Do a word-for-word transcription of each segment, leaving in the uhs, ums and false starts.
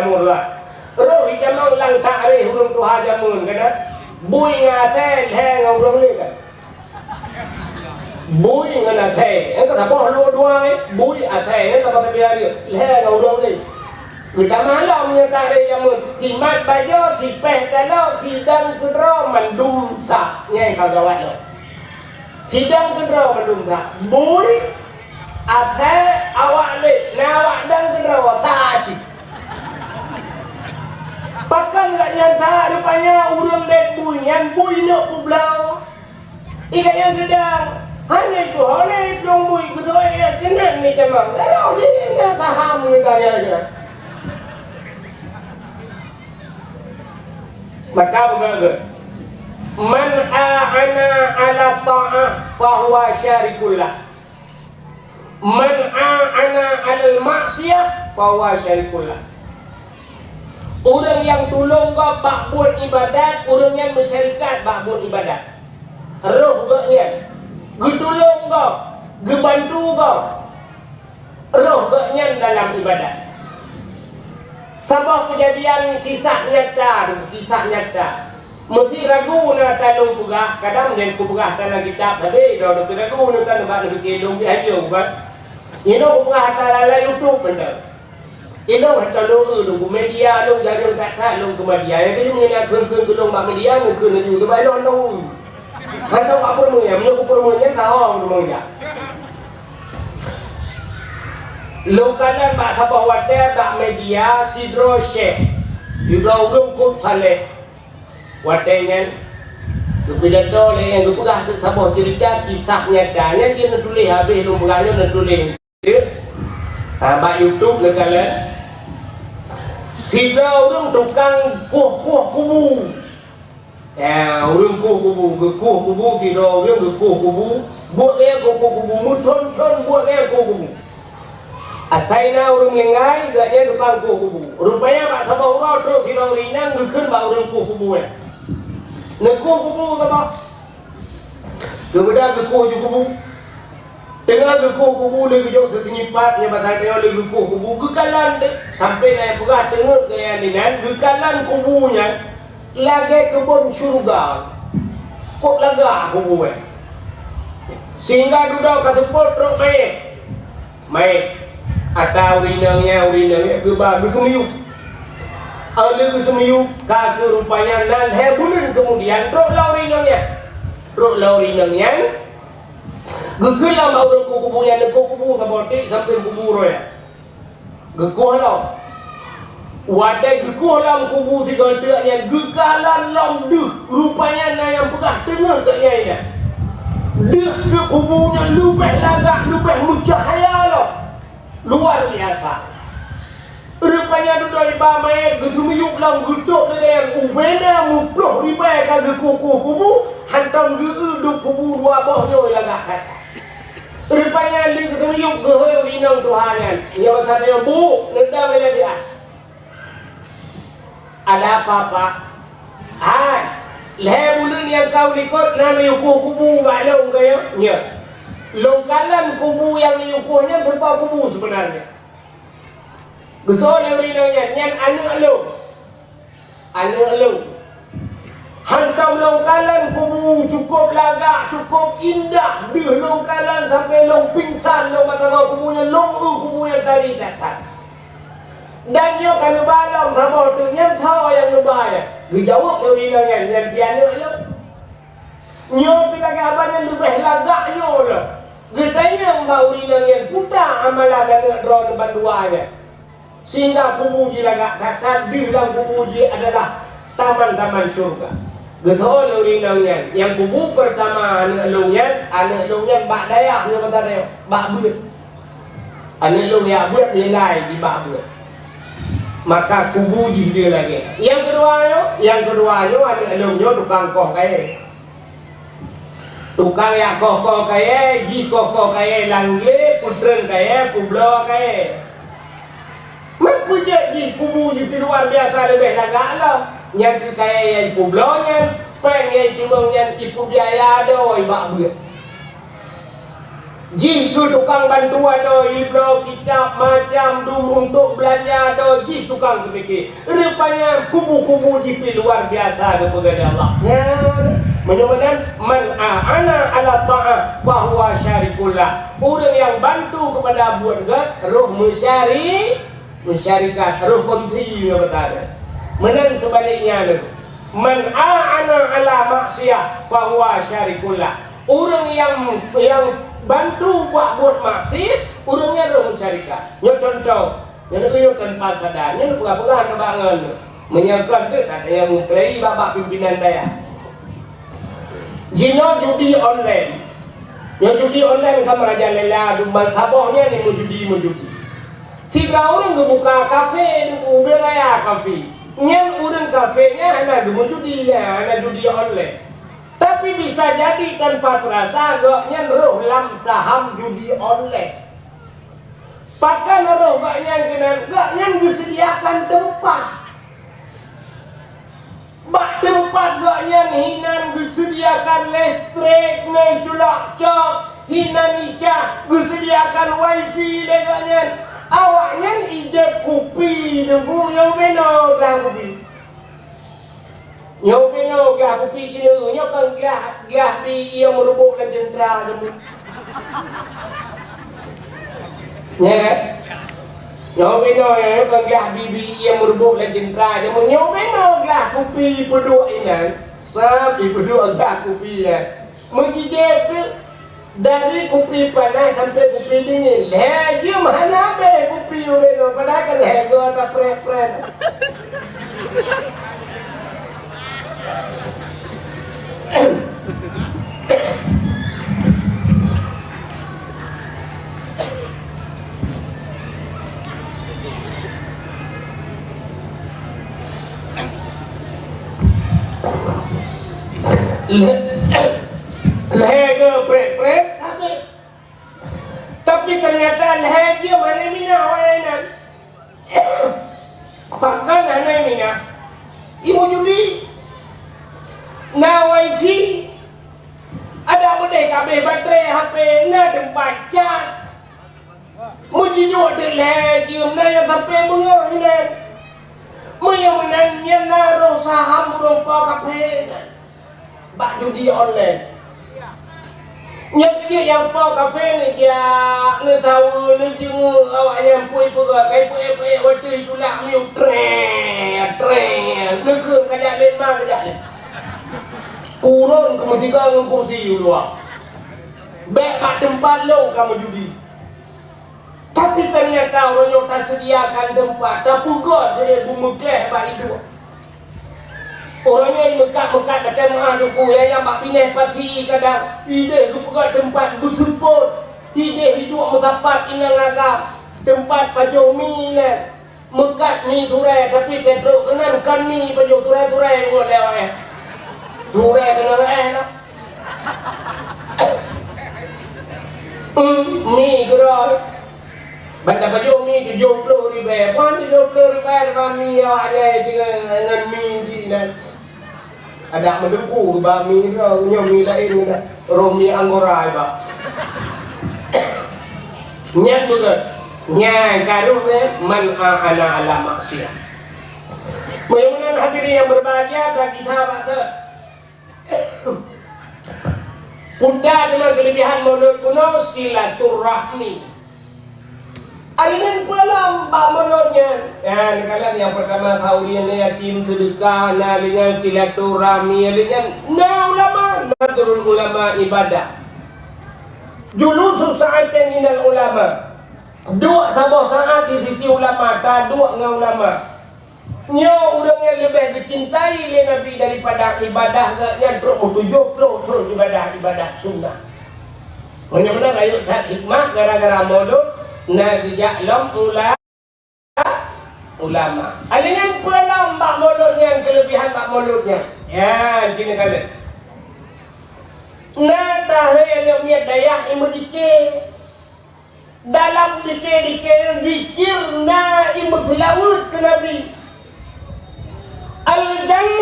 Jameun. Roh di jameun lam takrikh ureuëng tuha jameun, kan? Bui ngon asèe lhèe ngon ureuëng lé, kan? Bui ngon asèe, nyan ka saboh lôn dua, eh. Bui, asèe, nyan ka saboh lhèe ngon ureuëng lé. Geutamah lom nyoe takrikh jameun, simat bajoe, sipèh taloe, sidang keudroe, mandum sa, nyan ka gawat lom. Sidang keudroe mandum sa. Bui, asèe, awak lét, na awak dang keudroe, sa cit. Pakon gobnyan sa, rupanya ureuëng lét bui nyan bui neuk peubloe. Ié gobnyan geudang, hana jituho lé plueng bui, geusuai nyan keunan lé jamang. Lalu jih na saham geutanyoe nyan. Maka beugét-gét, "Man a'ana 'ala tha'ah fahuwa syarikul lah. Man a'ana 'alal ma'siyah fahuwa syarikul lah." Ureuëng nyang tulông gob bak buet iébadat, ureuëng nyan meusyarikat bak buet iébadat. Roh gobnyan, geutulông gob, geubantu gob. Roh gobnyan dalam iébadat. Saboh keujadian kisah nyata, kisah nyata. Meusé ragu na ta lôn peugah, kadang nyan kupeugah ata lam kitab sabe, droeneuh ragu na kan bak neupike lôn pih hajo, bukan? Nyoe lôn peugah ata lam YouTube mantong. Ilôn hana lôn eu lôn keu media, lôn jareung that-that lôn keu media. Nyang keuh meunyoe na kheun-kheun keu lôn bak media, ngeukheun laju, teuma ilôn hana lôn eu. Hana lôn bak peurumoh nyan, meunyoe keu peurumoh nyan, ka hong keu media. Lôn kalon bak saboh watèe bak media sidroe syekh, sidroe ureueng kôb saleh. Watèe nyan, geupidato lé nyang geupeugah keu saboh ceurita kisah nyata. Nyan jeuet neutuléh, habéh lôn peugah nyoe neutuléh. Ha, bak YouTube neukalon. Sidroe ureueng tukang kueh-kueh kubu. Ya, ureueng kueh kubu, geukueh kubu, sidroe ureueng geukueh kubu. Buet nyang kueh-kueh kubu, meuthon-thon buet nyang kueh kubu. Asai na ureueng meuninggai, geuh nyan tukang kueh kubu. Rupanya bak saboh uroe trok sidroe ureueng inong geukheun bak ureueng kueh kubu nyan. Neukueh kubu saboh. Geubeudôh geukueh ju kubu. Teungoh geukueh kubu lé geujok seuseungipat nyang basa tanyoe lé geukueh kubu geukalon deh. Sampoe na nyang peugah teungeut gaya nyan geukalon kubu nyan lagèe keubon syeuruga. Kok lagak kubu nyan. Sehingga dudoe ka seupôt trok manyét. Manyét. Ata ureueng inong nyan, ureueng inong nyan geuba geuseumiyueb. Óh lheueh geuseumiyueb, ka keuh rupanya na lhèe buleuen keumudian trok lom ureueng inong nyan. Trok lom ureueng inong nyan, geukheun lom bak ureueng kueh kubu nyan, neukueh kubu saboh teuk sampoe kubu uroe nyan. Geukueh lom. Watèe geukueh lom kubu sigoe teuk nyan, geukalon lom deuh. Rupanya na nyang peugah teungeut geuh nyan inan. Deuh keu kubu nyan leubeh lagak, leubeh meucahya lom. Luar biasa. Rupanya dudoe iba manyét geuseumiyueb lom geutôp lagèe nyan, ubena meuploh ribèe ka geukueh-kueh kubu, hantom geu-eu dub kubu dua boh nyoe lagak that-that. Rupanya lé geuseumiyueb geuhôi inong tuha nyan, nyoe basa tanyoe, "Bu, neudong ilèe siat." "Ada apa, Pak?" "Hai, lhèe buleuen nyang ka u likot na neuyue kueh kubu bak lôn kayém?" "Nyo." "Lôn kalon kubu nyang neuyue kueh nyan serupa kubu seubeunarnya." Geusoe lé ureueng inong nyan, "Nyan aneuk lôn." "Aneuk lôn." "Hantom lôn kalon kubu cukôp lagak, cukôp indah, deuh lôn kalon sampoe lôn pingsan lôn mata ngon kubu nyan, lôn eu kubu nyan tari that-that. Dan nyoe ka neuba lom saboh teuk, nyan soe nyang neuba nyan?" Geujaweueb lé ureueng inong nyan, "Nyan pih aneuk lôn." Nyoe pih lagèe haba nyan leubeh lagak nyoe lom. Geutanyong bak ureueng inong nyan, "Peue ta amalan aneuk droeneuh bandua nyan?" Sehingga kubu jih lagak that-that, deuh lam kubu jih adalah taman-taman syurga. Geutanyong lé ureueng inong nyan, "Nyang kubu peurtama aneuk lôn nyan, aneuk lôn nyan bak dayah nyoe masa nyoe, bak beuet. Aneuk lôn jak beuet meuninggai di bak beuet. Maka kubu jih deuh lagèe." Nyang keudua nyoe, nyang keudua nyoe aneuk lôn nyoe tukang koh kayèe. Tukang jak koh-koh kayèe, jih koh-koh kayèe lam glé, peutreun kayèe, peubloe kayèe. Man peue jeuet jih kubu jih pih luar biasa leubeh lagak lom. Nyang keu kayèe nyang jipeubloe nyan, péng nyang jiteumeung nyan jipeubiaya doe bak beuet. Jih keu tukang bantu adoe, ibloe kitab macam dum untuk beulanja adoe, jih tukang teupike. Rupanya kubu-kubu jih pih luar biasa geupeugah lé Allah. Nyan, meunyoe meunan, "Man a'ana 'ala tha'ah fahuwa syarikun lah." Ureuëng nyang bantu keupada buet gét, roh meusyari-, meusyarikat, roh kongsi ngon geutanyoe. Meunan seubaliknya nyoe, "Man a'ana 'ala maksiyah fahuwa syarikun lah." Ureuëng nyang, nyang bantu bak buet maksiet, ureuëng nyan roh meusyarikat. Nyoe cuntoh, nyoe neukeuh tanpa sadar, nyoe neupeugah-peugah nibak ngon meunyoe kon teuh that nyang meuprei bak-bak pimpinan dayah. Jinoe judi online. Nyoe judi online ka meurajalela, dumban saboh nyan nyang meujudi-meujudi. Sidroe ureuëng geubuka kafe di ubé raya kafe. Nyan ureuëng kafe nyan hana geumeujudi, nyan hana judi online. Tapi bisa jadi tanpa terasa gobnyan roh lam saham judi online. Pakon roh gobnyan keunan? Gobnyan geusediakan teumpat. Bak teumpat gobnyan hinan geusediakan listrik, neuculok cok, hinan icah, geusediakan wifi lé gobnyan. Awaknyan ijép kupi deungon nyoe binoe glah kupi. Nyoe binoe glah kupi Cina, nyoe kan glah, glah bi ié meureuboh lam ceuntra deungon. Nya kan? Nyoe binoe, nyoe kan glah bi, bi ié meureuboh lam ceuntra deungon. Nyoe binoe glah kupi peuduek inan. Sabe peuduek glah kupi nyan. Meujijép teuk dari kupi panas sampai kupi dingin. Lhèe jeuem hana habéh kupi ubé nyoe, padahai ka lhèe goe tapreh-preh. Lhèe, lhèe goe preh-preh, tapi, tapi ternyata lhèe jeuem hana minah awaknyan. Pakon hana minah? Ibu judi, na wifi, ada beudeh kabeh baterai H P, na teumpat cas. Meujiduek di lhèe jeuem na nyang sampai beungoh inan. Meunyoe meunan nyan na roh saham ureuëng po kafe nyan bak judi online. Nyan keuh nyang po kafe neujak, neusaweue, neujeungeuk awaknyan pui peugah, kai peuék-peuék watèe tulak miyueb, treng, treng, neukheun kajak lé ma kajak lé. Kurôn keu meusigoe ngon kursi u luwa. Bèk bak teumpat lôn kamoe judi. Tapi ternyata uroe nyoe taseudiakan teumpat, tapeugöt jeuet beumeukleh bak iduek. Uroe nyoe meukat-meukat lakèe meu'ah Teungku, nyang bak binéh pasi kadang idéh geupeugöt teumpat beuseupôt, idéh iduek meusapat inong agam, teumpat pajoh mi nyan. Meukat mi surèe, tapi teutrok keunan kon mi pajoh surèe-surèe ngon lewat eh. Surèe keunan eh noh. Hmm, mi keudroe. Ban tapajoh mi tujoh ploh ribèe. Ban tujoh ploh ribèe, ban mi awak jai deungon ngon mi jih nyan. Adak meuteungku bak mi nyoe, nyoe mi laén nyoe. Roh mi anggora bak. Nyan beugöt. Nyan ka roh nyan man a'ana ala maksiyah. Meunyoe meunan hadirin yang berbahagia, ka kita bak ke Peue teuma keulebihan Maulud bunoe? Silaturahmi. Alèh nyan peue lom bak Maulud nyan? Nyan, kalon nyang peurtama keu ureueng yatim, seudeukah, na lheueh nyan silaturahmi, lheueh nyan na ulama, nadrul ulama ibadah. Julusu sa'atin minal ulama. Duek saboh saát di sisi ulama, taduek ngon ulama. Nyoe ureueng nyang leubeh geucintai lé Nabi daripada ibadah geuh nyan trok meutujoh ploh thon ibadah-ibadah sunnah. Meunyoe meunan rayeuk that hikmah gara-gara Maulud na geujak lom ula-, ulama. Alèh nyan peue lom bak Maulud nyan, keulebihan bak Maulud nyan? Nyan, ci neukalon. Na tahé aneuk miet dayah imeudike. Dalam dike-dike zikir na imeuseulaweuet keu Nabi. Al-jannatu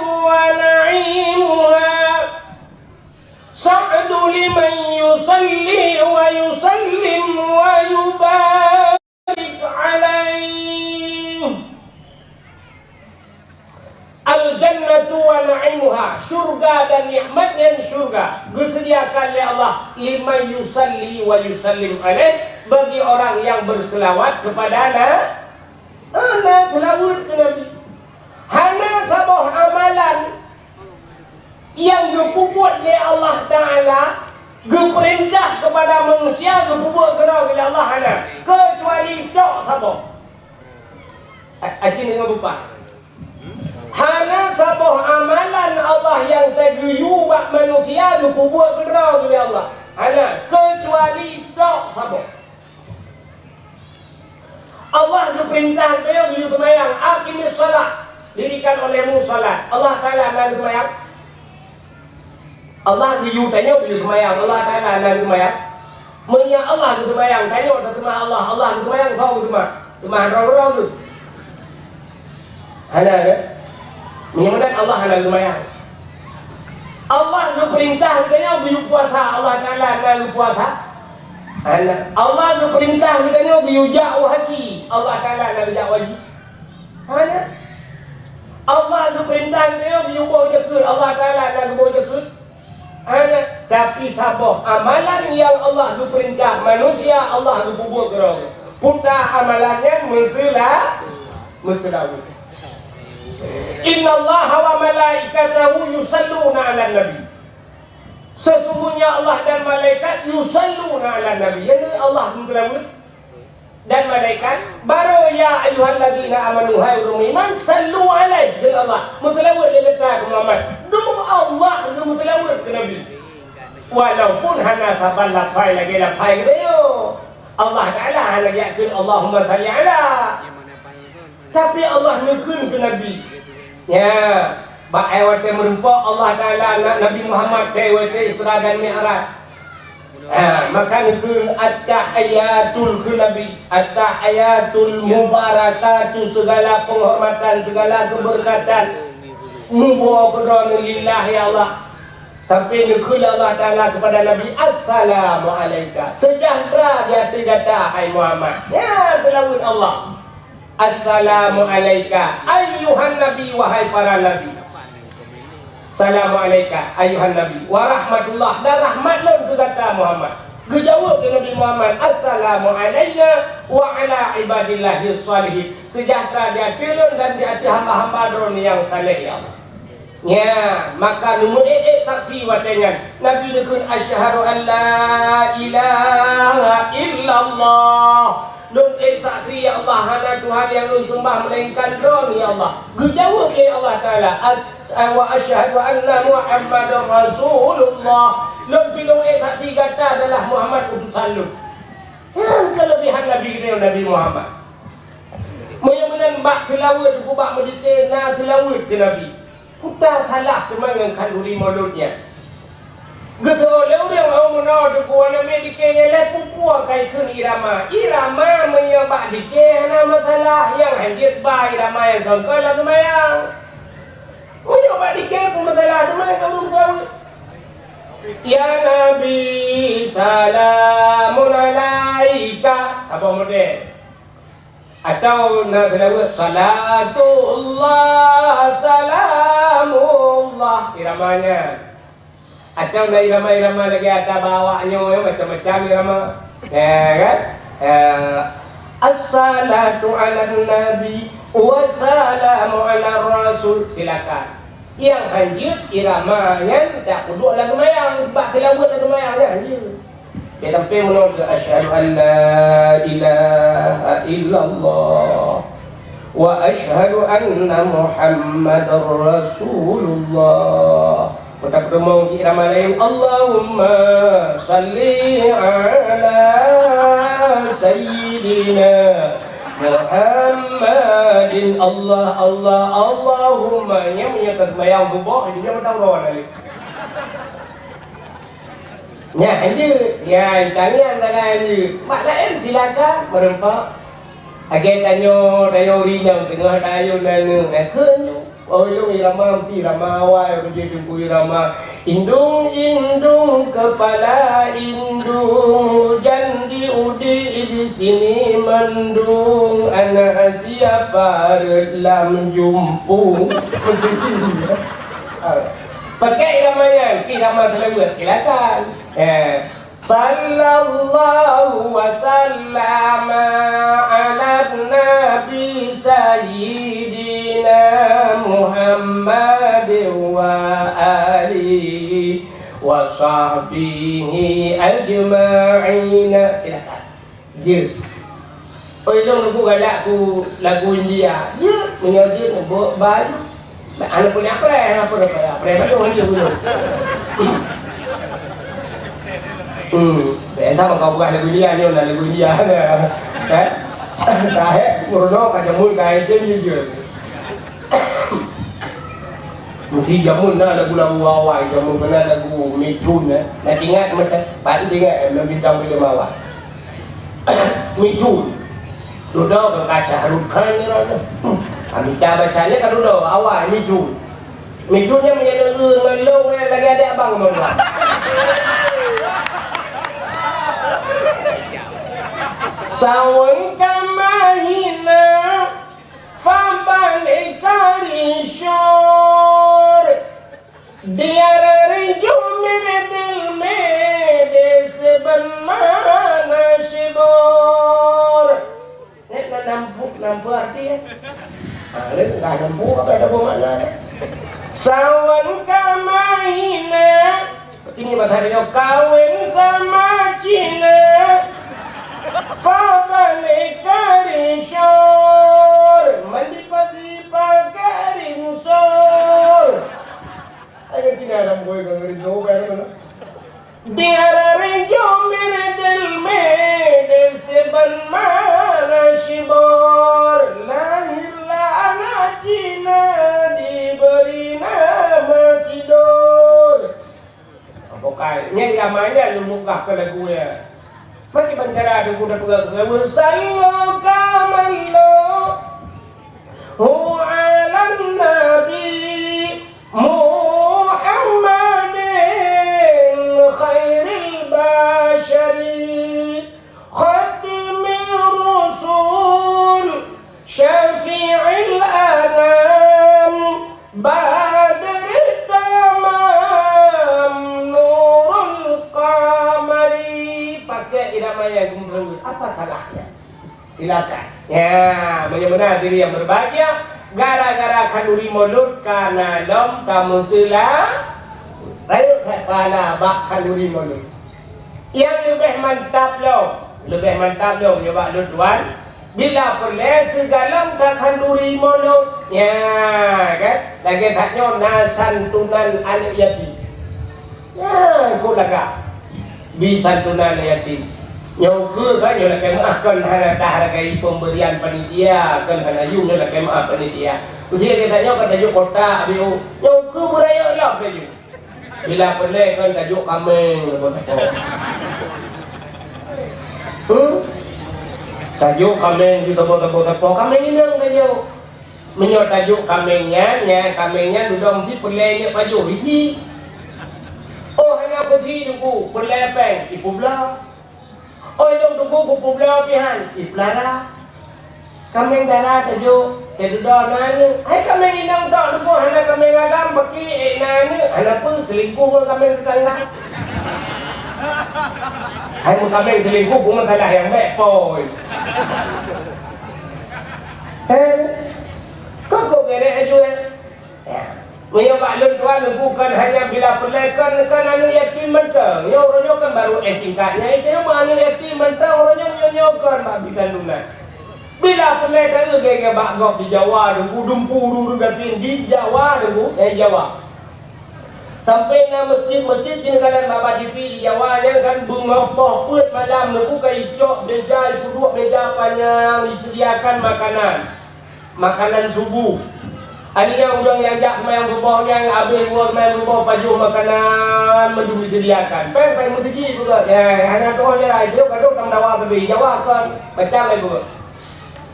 wa na'imuha sa'du liman yusa Syurga dan nikmat nyan syurga geusediakan lé Allah liman yusalli wa yusallim alaih, bagi orang yang berselawat kepada na-, na seulaweuet keu Nabi. Hana saboh amalan nyang geupeubuet lé Allah Taala geupeurintah kepada manusia geupeubuet keudroe lé Allah, hana, keucuali tok saboh. A-, aci deungoe beupat. Hana saboh amalan Allah nyang teugeuyue bak manusia geupeubuet keudroe lé Allah. Hana, keucuali tok saboh. Allah geupeurintah geutanyoe geuyue seumayang, "Aqimis shalah," dirikan olehmu salat. Allah Taala hana geuseumayang? Allah geuyue tanyoe geuyue seumayang, Allah Taala hana geuseumayang? Meunyoe Allah geuseumayang, tanyoe tateumah Allah, Allah geuseumayang, soe geuteumah? Teumah droe-droe tu. Hana, kan? Meunyoe meunan Allah hana geuseumayang. Allah geupeurintah geutanyoe geuyue puasa, Allah Taala hana geupuasa? Hana. Allah geupeurintah geutanyoe geuyue jak u haji, Allah Taala hana geujak u haji? Hana. Allah geupeurintah geutanyoe geuyue boh jakeuet, Allah Taala hana geuboh jakeuet? Hana. Tapi saboh amalan nyang Allah geupeurintah manusia, Allah geupeubuet keudroe. Peue ta amalan nyan? Meuseula-, meuseulaweuet. "Innallaha wa malaikatahu yusalluna 'alan nabi." Sesungguhnya Allah dan malaikat yusalluna 'alan nabi. Nyan Allah meuseulaweuet. Dan malaikat, barô, "Ya ayyuhalladzina amanu," hai ureuëng meuiman, "sallu alaihi," kheun Allah, "meuseulaweuet lé gata keu Muhammad." Dum Allah geumeuseulaweuet keu Nabi. Walaupun hana saban lafai lagée lafai geutanyoe. Allah Taala hana geujak kheun, "Allahumma salli ala." Tapi Allah neukheun keu Nabi. Nya, bak ai watée meurumpok Allah Taala ngon Nabi Muhammad keu watée Isra dan Mi'raj. Ha, maka neukheun at-tahiyatul keu Nabi, at-tahiyatul mubarakatu, segala penghormatan, segala keberkatan muboh keudroe lillahi, ya Allah. Sampai neukheun lé Allah Taala kepada Nabi, "Assalamu alaika." Sejahtera di ateueh gata, hai Muhammad. Nya, seulaweuet Allah. "Assalamu alaika ayyuhan nabi," wahai para nabi. "Salamu alaika ayyuhan nabi wa rahmatullah," dan rahmat lôn keu gata Muhammad. Geujaweueb lé Nabi Muhammad, "Assalamu alaina wa ala ibadillahis shalihin." Sejahtera di ateueh lôn dan di ateueh hamba-hamba droe nyang saleh, ya Allah. Nya, maka neumeuék-ék saksi watée nyan. Nabi neukheun, "Asyhadu an la ilaha illallah." Lôn ék saksi, ya Allah, hana Tuhan nyang lôn seumbah meulainkan Droe, ya Allah. Geujaweueb lé Allah Taala, "As-, wa asyhadu anna Muhammadar Rasulullah." Lôn pi lôn ék saksi gata adalah Muhammad utusan lôn. Nyan keulebihan Nabi geutanyoe, Nabi Muhammad. Meunyoe meunan bak seulaweuet, bak meudike na seulaweuet keu Nabi. Peue ta salah teuma ngon khanduri Maulud nyan? Geuteupeue lé ureuëng, oh, meunoe Teungku, aneuk miet dike nyan lé peue-peue ka ikheun irama. Irama meunyoe bak dike hana masalah, nyang hanjeuet ba irama nyang kon-kon lam seumayang. Meunyoe bak dike peue masalah teuma ka ureuëng tahu. Ya Nabi, salamun alaika. Saboh model. Atau na seulaweuet, salatullah, salamullah, irama nyan. Atau na irama-irama lagée ata bak awak nyoe, macam-macam irama. Ya, kan? Ya. Assalatu 'alan nabi, wassalamu 'alar rasul. Silakan. Nyang hanjeuet irama nyan tapeuduek lam seumayang, bak seulaweuet lam seumayang nyan hanjeuet. Bék sampai meunoe, asyhadu an la ilaha illallah wa asyhadu anna Muhammadar Rasulullah. Meuta peurumoh di irama laén, Allahumma salli ala sayyidina Muhammadin, Allah, Allah, Allahumma. Nyan meunyoe taseumayang suboh, di dunia meuta uroe na lé. Nyan hanjeuet, nyan tangian tangai hanjeuet. Mak laén silakan meureumpok. Lagée tanyoe, tanyoe ureuëng inong teungoh tayue nangeueng, eh, kheun nyoe. Oh, ilong irama, meusti irama awai, ureuëng jih teungku irama. Indung, indung, kepala indung, hujan di udi di sini mendung, anak siapa reuet lam jumpung. Meusti. Ah. Pakai irama nyan, irama seulaweuet, silakan. Eh, sallallahu wa sallama ala nabi sayyidina Muhammad wa alihi wa sahbihi ajma'in. Silakan. Jeuet. Oi, lôn ku galak ku lagu India. Jeuet, meunyoe jeuet, bôh ban. Aneuk punya apreh, apa dah payah apreh baru dia dulu. Hmm, biasa mah kau buat lagu India ni, nak lagu India. Eh? Tahe, meureunoe ka jameun ka item jujur. Mesti jameun na lagu-lagu awai, jameun kena lagu Mitun, eh. Nak ingat mata, patut ingat, eh, bintang film awai. Mitun. Dudoe ka Shah Rukh Khan ni rona. Hmm. Amitabh Bachchan ni ka dudoe awai Mitun. Mitun ni meunyoe ngon long ni lagi ada abang mon. Sawan kama hina fa bal ikari syur. Diara rinju mirdil mede seben mana syibor. Nek na nampu, nampu arti ya. Ah, lé enggak nampu apa ada bermakna. Sawan kama hina. Ini bahasa dia kawin sama Cina. Fabalik karisor. Mandi pagi pakai ringsor. Ai ngon Cina dah mukoi ka ngeri jauh kan mana. Di arah rinjo mirdil mede siban mana syibor. Lahirlah anak Cina diberi nama Sidor. Bukai, nyan ramai nyan lôn mugah keu lagu nyan. Maki bancara deungon dah peugah keu sallo kamallo. Hu alan nabi Muhammadin khairil basyari khatimir rusul syafi'il anam badrit tamam nurul qamari. Pakai irama yang geumeuseue. Apa salahnya? Silakan. Ya, meunyoe meunan diri yang berbahagia, gara-gara khanduri mulod ka na lom tameuseula, rayeuk that pahala bak khanduri mulod. Nyang leubeh mantap lom, leubeh mantap lom nyoe bak lôn tuan, bila peureulée sigohlom ka khanduri mulod. Ya, kan? Lagée that nyoe na santunan aneuk yatim. Nyan kok lagak. Bi santunan yatim. Nyoe keuh kan nyoe lakée meuah kon hana tahargai pemberian panitia, kon hana yum nyoe lakée meuah panitia. Usia kita nyoe kan tajok kotak biu. Nyoe keuh beurayeuk lom tajok. Bila peureulée kon tajok kameng leubeh teupok. Hmm? Tajok kameng di teupok-teupok-teupok. Kameng inong tajok. Meunyoe tajok kameng nyan, nyan kameng nyan dudoe meusi peureulée nyang pajoh isi. Oh, hana peusi Teungku, peureulée péng, ipeubloe. Oh, idong Teungku kupeubloe pihan, ipeulara. Kameng dara tajok, teududoe na aneuk. Hai kameng inong tok Teungku, hana kameng agam, paki ék na aneuk, hana peue, selingkuh ngon kameng tetangga. Hai meukameng selingkuh, peue masalah nyang bék, poi. Eh, Kok, kok berek aju, eh? Ya. Meunyoe bak lôn tuan Teungku kon hanya bila peureulée kon, kon aneuk yatim mantong. Nyoe uroe nyoe kan baru eh tingkat nyan, itu mah aneuk yatim mantong uroe nyoe, nyoe, nyoe kon bak bidan lunak. Bila peureulée ka geugée bak gob di Jawa Teungku, dumpu ureuëng gasien di Jawa Teungku, eh, Jawa. Sampai na masjid-masjid sinoe kalon bak T V di Jawa nyan kan beungoh poh peuet malam Teungku ka icok meja, ipeuduek meja panyang, disediakan makanan. Makanan subuh. Aneuk ureuëng nyang jak seumayang suboh nyan habéh dua seumayang suboh pajoh makanan mandum disediakan. Péng, péng meuseujid beugét. Ya, hana tuoh jarai, jeuet ka duek lam dawa sabe, Jawa kon. Macam laén beugét.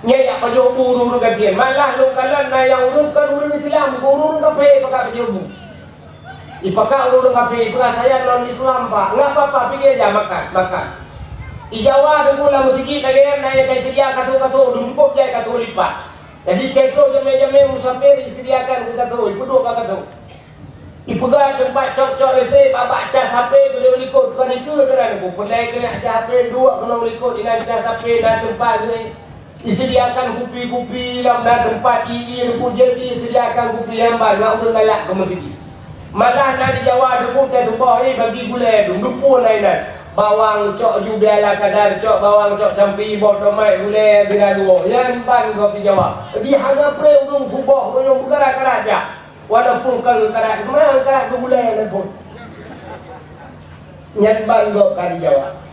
Nyan jak pajoh bu ureuëng-ureuëng gasien. Malah lôn kalon na nyang ureuëng kon ureuëng Islam, ureuëng-ureuëng kafé pakat pajoh bu. Ipakat ureuëng kafé, peurasaan non Islam, Pak. Enggak apa-apa, pike aja makan, makan. Di Jawa Teungku lam meuseujid lagée nyan na nyang ka iseudia kasô-kasô, dum cukôp jai kasô lipat. Jadi, keu jamé-jamé musafir iseudiakan keu kasô, ipeuduek bak kasô. Ipeugah teumpat cok-cok lese bak-bak cas H P keudeh u likot, kon ikeue keunan, ku peureulèe keuneuk cas H P duek keunoe u likot, inan cas H P na teumpat geuh. Disediakan kupi-kupi, lam na teumpat ie-ie, Teungku, jadi disediakan kupi nyang ban ngon ureueng galak keu meuseujid. Malah na di Jawa, Teungku, teuh suboh nyan bagi gulèe dum, dupeue na inan. Bawang cok ju biala kadar, cok bawang, cok campi, boh tomat, gulèe, geunaluo. Nyan ban gob di Jawa. Di hana pré ureueng suboh meunyoe meukarat-karat jak. Walaupun ka geukarat, teuma geukarat keu gulèe lé phon. Nyan ban gob ka di Jawa.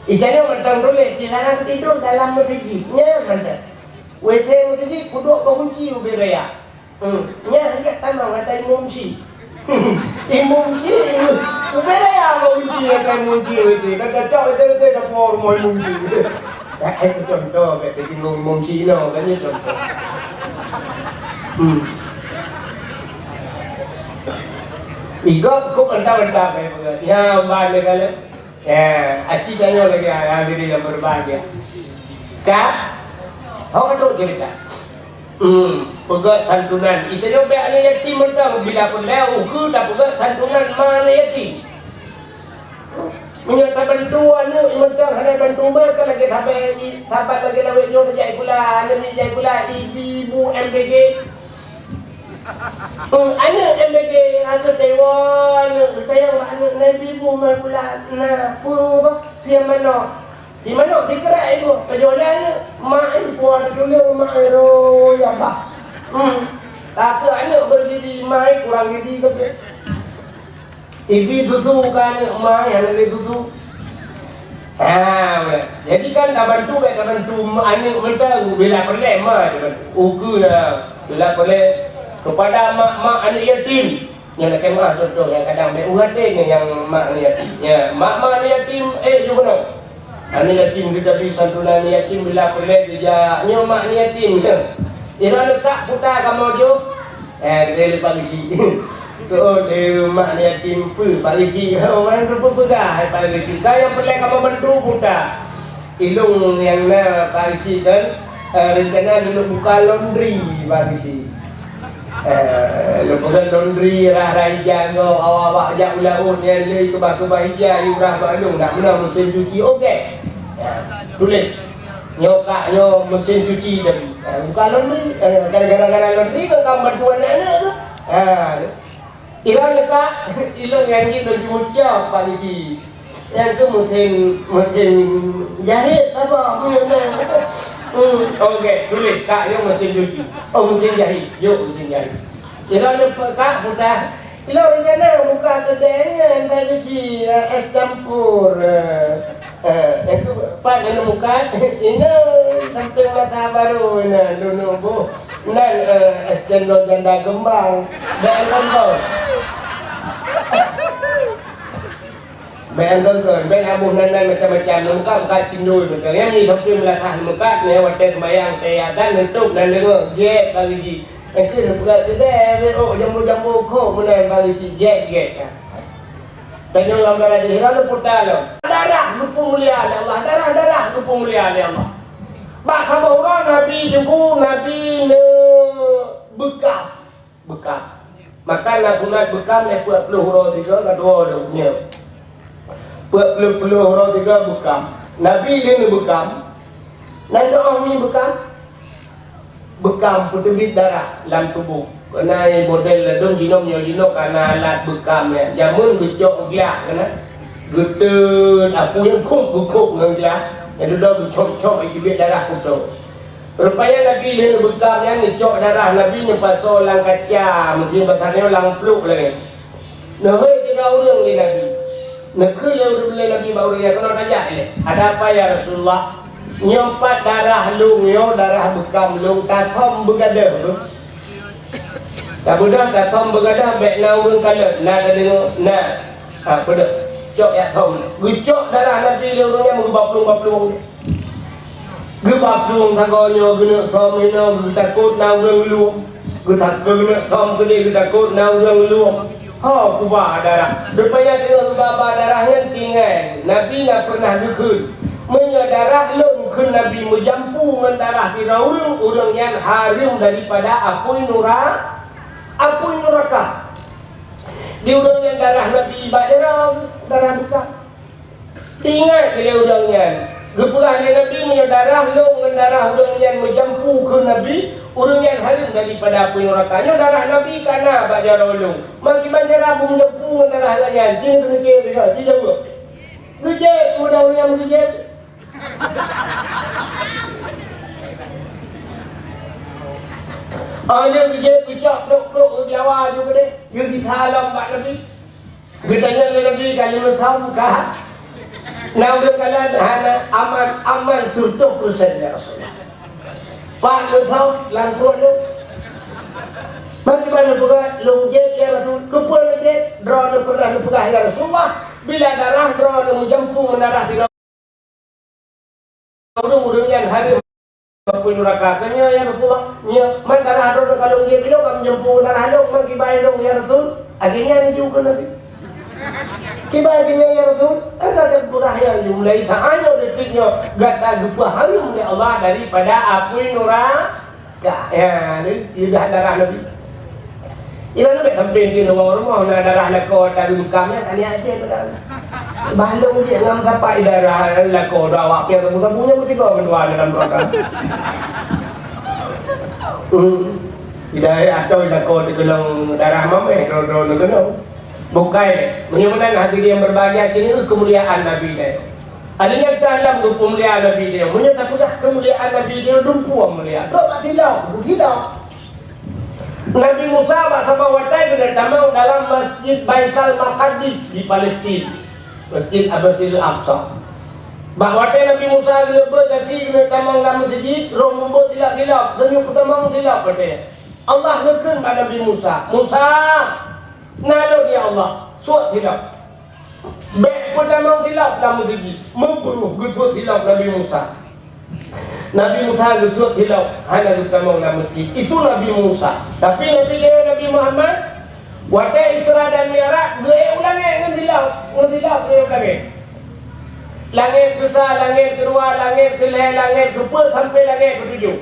Di tanyoe mantong tuléh, dilarang tidur dalam meuseujid. Nyan mantong. W C meuseujid kuduek bak gunci ubé raya. Hmm. Nyan hanjeuet tamong ata imum ci. Imum ci, ubé raya bak gunci ata imum ci W C. Kan cocok W C, W C dapur rumoh imum ci. Nah, eh, contoh, bèk teutinggung imum ci inoe, kan nyan contoh. Hmm. Igob kok mentah-mentah, bèk peugah. Ya, ban lé kali. Eh, aci tanyoe lagèe hadirin yang berbahagia. Ka? Ho ka trok cerita. Hmm, peugah santunan. Kita nyoe bèk aneuk yatim mantong, bila peureulèe ukeue tapeugah santunan ma aneuk yatim. Meunyoe tabantu aneuk mantong hana bantu ma, kan lagèe sahabat, sahabat lagèe lawét nyoe jak sikula, aneuk miet jak sikula, ibu-ibu M P G. Hmm, aneuk M P G, aneuk Taiwan, aneuk Taiwan, aneuk Nabi bu mai bulan. Nah, peue bah, siang manok. Di manok dikerak ibu, keujolahan mak ibu ada dulu, mak ero ya bah. Hmm. Takut aneuk bergizi, mai kurang gizi tapi. Ibi susu ka aneuk mai hana lé susu. Ha, boleh. Jadi kan tabantu, bèk tabantu aneuk mantong, bila peureulèe ma tabantu. Ukeue na, bila peureulèe kepada mak-mak aneuk yatim. Nyan lakèe meu'ah contoh nyang kadang bèk u até nyan nyang mak aneuk yatim. Nya, mak-mak aneuk yatim, eh, ju keunoe. Aneuk yatim geutabi santunan aneuk yatim bila peureulèe geujak, nyoe mak aneuk yatim. Ira leukak puta kamoe jôh. Eh, geutanyong lé Pak Geuchik. Seuôt lé mak aneuk yatim peue Pak Geuchik. Oh, man teupeu peugah hai Pak Geuchik. Ka nyang peureulèe kamoe bantu puta. Ilôn nyang na Pak Geuchik kan, eh, reuncana lôn buka laundry Pak Geuchik. Eh, lôn peugah laundry rah-rah ija nyoe, awak-awak jak u laôt nyan lé keubah-keubah ija, yue rah bak lôn, nak meunan meusén cuci, oke. Ya, tuléh. Nyoe kak nyoe meusén cuci tapi. Eh, bukan laundry, eh, gara-gara laundry kan kamu bantu aneuk-aneuk tu. Ha. Ilôn nyoe kak, ilôn nyang jih lôn jimucok Pak Geuchik. Nyang keu meusén, meusén jahit apa? Hmm, hmm. Oke, tuléh, kak, nyoe meusén cuci. Oh, meusén jahit. Yôh, meusén jahit. Kira leupeue kak puta. Ilôn rencana buka keudè nyan bagi si, eh, es campur, eh, eh, nyang keu pat nyan mukat. Inoe sampéng masa baru inoe, dulu boh. Nan, eh, es cendol janda kembang. Bèk tonton. Bèk kon-kon, bèk aboh nan-nan macam-macam, neumeukat-meukat cindoi mantong. Nyang meusapeue meulasah neumeukat, nyan watèe seumayang, watèe azan, neutôp nan deungoe, gèt bak Geuchik. Engkeu neupeugah keudè, bèk ôk jambo-jambo kôk meunan bak Geuchik, gèt-gèt. Tanyoe lam dara di Hira lôn puta lom. Darah geupeumulia lé Allah, darah-darah geupeumulia lé Allah. Bak saboh uroe Nabi teungku, Nabi neubeukam. Beukam. Maka na sunat beukam lé peuet ploh uroe sigoe ka tuwoe lom nyoe. Peuet ploh, ploh uroe sigoe beukam. Nabi lé neubeukam. Nan doh mi beukam. Beukam peuteubiet darah lam tuboh. Keureuna model ladôm jinoe nyoe jinoe ka na alat beukam nyan. Jameun geucok glah keunan. Geuteut apui nyan khôb geukhôb ngon glah. Nyan dudoe geucok-cok peuteubiet darah putôh. Rupanya Nabi lheueh neubeukam nyan neucok darah Nabi neupasoe lam kaca, meuseuti bak tanyoe lam pluek lagèe nyan. Neuhôi sidroe ureueng lé Nabi. Neukheun lé ureueng lé Nabi bak ureueng nyan, "Keunoe tajak ilèe." "Ada apa ya Rasulullah?" "Nyoe pat darah lôn nyoe, darah beukam lôn, tasöm beugadôh." Tabeudôh tasöm beugadôh bèk na ureueng kalon, na tadeungoe, na. Ha, peudôh. Cok jak söm. Geucok darah Nabi lé ureueng nyan meugeubaplueng-baplueng. Geubaplueng sagoe nyoe geuneuk söm inoe geutakot na ureueng luem. Geuta-, geuneuk söm keudeh geutakot na ureueng luem. Ho, kuba darah. Rupanya teungoh geuba-ba darah nyan tinggai. Nabi na pernah geukheun, "Meunyoe darah lôn," kheun Nabi, "meujampu ngon darah sidroe ureueng, ureueng nyan hareuem daripada apui nura-, apui nuraka." Di ureuëng nyan darah Nabi bak jaroe, darah beukah. Teuingat lé ureuëng nyan. Geupeugah lé Nabi, "Meunyoe darah lôn ngon darah ureuëng nyan meujampu keu Nabi, ureuëng nyan hareuem daripada apui neuraka." Nyoe darah Nabi ka na bak jaroe lôn. Meukiban cara beumeujampu ngon darah lagée nyan? Ci neumike lé, ci jaweueb. Geujép, mudah ureuëng nyan geujép. Oh, lheueh geujép, geucok prok-prok, geubiawa aju keudeh, geugisa lom bak Nabi. Geutanyong lé Nabi, "Ka lheueh meusöm kah?" Na ureuëng kalon, "Hana, aman, aman seratus persen, ya Rasulullah." Pat meusöm lam pruet lôn. Bagaimana peubuet lôn jép, ya Rasul? Keupeue lôn jép? Droeneuh pernah neupeugah, ya Rasulullah, bila darah droeneuh meujampu ngon darah sidroe ureuëng, ureuëng nyan hareuem apui neuraka. Keu nyoe, ya Rasulullah, nyoe man darah droeneuh ka lôn jép, ilôn ka meujampu ngon darah lôn, man kiban ilôn, ya Rasul? Akhé nyan jijaweueb keu Nabi. Kiban akhé nyan, ya Rasul? Angka geupeugah nyan jumlah Isa. Nyoe detik nyoe gata geupeuhareuem lé Allah daripada apui neura- Ka, ya, ni, lidah darah Nabi. Inan bèk sampai di luwa rumoh na darah lakoe tadi bekam nyan, ka niat jih beurang. Bah lôn jih ngam sapat darah lakoe dua awak piang sabu-sabu nyan meusigoe keudua dalam rangka. Hmm. Tidak atau lakoe teukeunong darah mamèh, droe-droe neukeunong. Bukai, meunyoe meunan hadirin yang berbahagia, sini keumuliaan Nabi deh. Ada nyata lam geupeumulia Nabi dia. Meunyoe tapeugah keumuliaan Nabi dia, dumpeue mulia. Trok bak silap, silap. Nabi Musa bak saboh watèe keuneuk tamong dalam Masjid Baitul Maqdis di Palestin. Masjid Al-Masjidil Aqsa. Bak watèe Nabi Musa keuneuk beuet gaki keuneuk tamong lam meuseujid, roh mubuet silap-silap, geunyoe peutamong silap watèe. Allah neukheun bak Nabi Musa, "Musa, na lôn ya Allah, suet silap." Bèk peutamong silap lam meuseujid. Meubrôh geusuet silap Nabi Musa. Nabi Musa geusuet silap, hana geutamong lam meuseujid. Itu Nabi Musa. Tapi Nabi geutanyoe Nabi Muhammad, watèe Isra dan Mi'raj, geuék u langèt ngon silap. Ngon silap geuék u langèt. Langèt keusa, langèt keudua, langèt keulhèe, langèt keupeuet, sampai langèt keutujoh.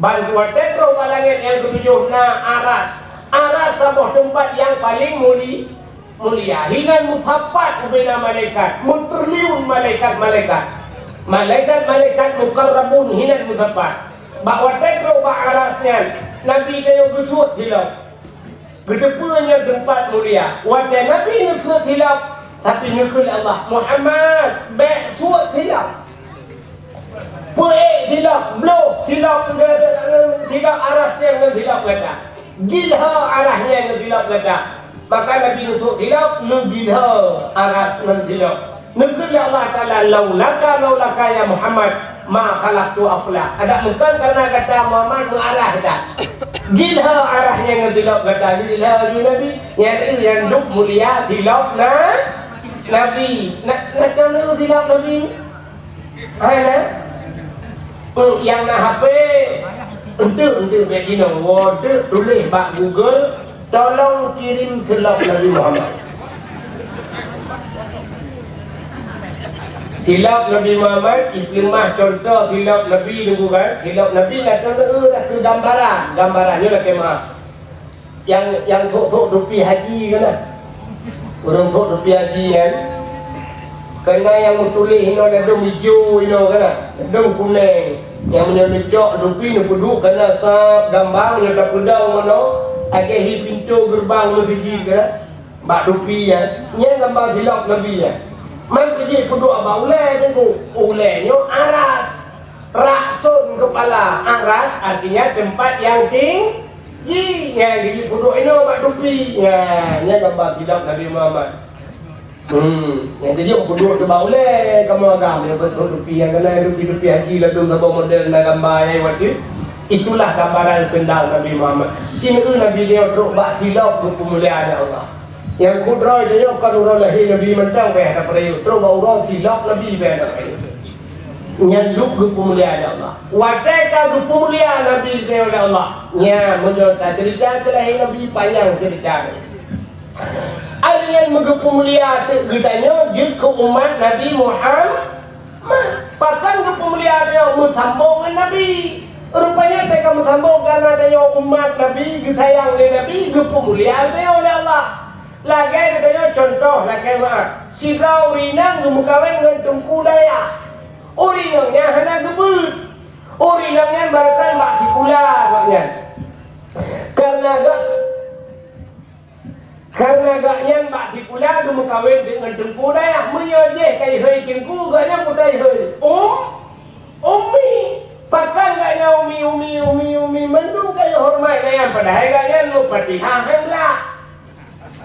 Ban watèe trôh bak langèt nyang keutujoh na Aras. Aras saboh teumpat nyang paleng muli-, mulia, hinan meusapat ubena malaikat, meutriliun malaikat-malaikat. Malaikat-malaikat mukarrabun hinan meusapat. Bak watèe trôh bak Aras nyan, Nabi tanyoe geusuet silap. Geuteupeue nyan teumpat mulia. Watèe Nabi neusuet silap, tapi neukheun lé Allah, "Muhammad, bèk suet silap." Peuék silap, bloh silap, silap Aras nyan ngon silap gata. Gilhö Aras nyan ngon silap gata. Maka Nabi neusuet silap, neugilhö Aras ngon silap. Neukheun lé Allah Taala, "Laulaka, laulaka ya Muhammad, ma khalaqtu afla." Adak meukeun kareuna gata Muhammad meualah gata. Gilhö Aras nyan ngon silap gata, gilhö laju Nabi. Nyan, nyan duek mulia silap na, Nabi. Na, na, na silap Nabi. Hai na? Hmm, nyang na H P, enteuk, enteuk bèk jinoe. Woe teuk tuléh bak Google, "Tolong kirim silap Nabi Muhammad." Silap Nabi Muhammad, ipeuleumah contoh silap Nabi nunggu kan? Silap Nabi na contoh, eh, dah keu gambaran. Gambaran nyoe lakèe meu'ah. Nyang, nyang thok-thok dupi haji keunan. Ureueng thok dupi haji nyan, keunan nyang meutuléh inoe ladôm ijo inoe keunan, ladôm kunèng. Nyang meunyoe neucok dupi neupeuduek keunan sab gamba meunyoe tapeudong meunoe, lagèe hi pintoe geureubang meuseujid keunan. Bak dupi nyan, nyan gamba silop Nabi nyan. Man peujeuet peuduek bak ulèe teungku. Ulèe nyoe aras. Ra'sun kepala, aras artinya tempat yang tinggi. Nyan, geujipeuduek inoe bak dupi. Nyan, nyan gamba silop Nabi Muhammad. Hmm, nyan geujipeuduek bak ulèe kamoe agam, ya, beutôi dupi nyang keunan, dupi-dupi haji ladôm saboh model na gamba nyang watèe. Itulah gambaran seundal Nabi Muhammad. Ci neu Nabi nyoe trok bak silop geupeumulia lé Allah. Nyang kudroe tanyoe kon uroe lahé Nabi mantong bèk tapeurayeuk, trok bak uroe silop Nabi bèk tapeurayeuk. Nyan duek geupeumulia lé Allah. Watèe ka geupeumulia Nabi lé Allah, nyan meunyoe taceurita keu lahé Nabi, panyang ceurita. Ai nyan meugeupeumulia teuk geutanyoe jeuet keu umat Nabi Muhammad. Pakon geupeumulia tanyoe meusambong ngon Nabi. Rupanya teuka meusambong kareuna tanyoe umat Nabi, geusayang lé Nabi, geupeumulia tanyoe lé Allah. Lagèe geutanyoe contoh, lakèe meu'ah, sidroe ureueng inong geumeukawen ngon teungku dayah. Ureueng inong nyan hana geubeuet. Ureueng inong nyan barokon bak sikula gobnyan. Kareuna gak, kareuna gobnyan bak sikula geumeukawen deungon teungku dayah. Meunyoe jih ka ihôi teungku, gobnyan peue ta ihôi? Um, Ummi. Pakon gobnyan Ummi, Ummi, Ummi, Ummi? Mandum ka ihoreumat gobnyan, padahai gobnyan Mufatihah nyang glak.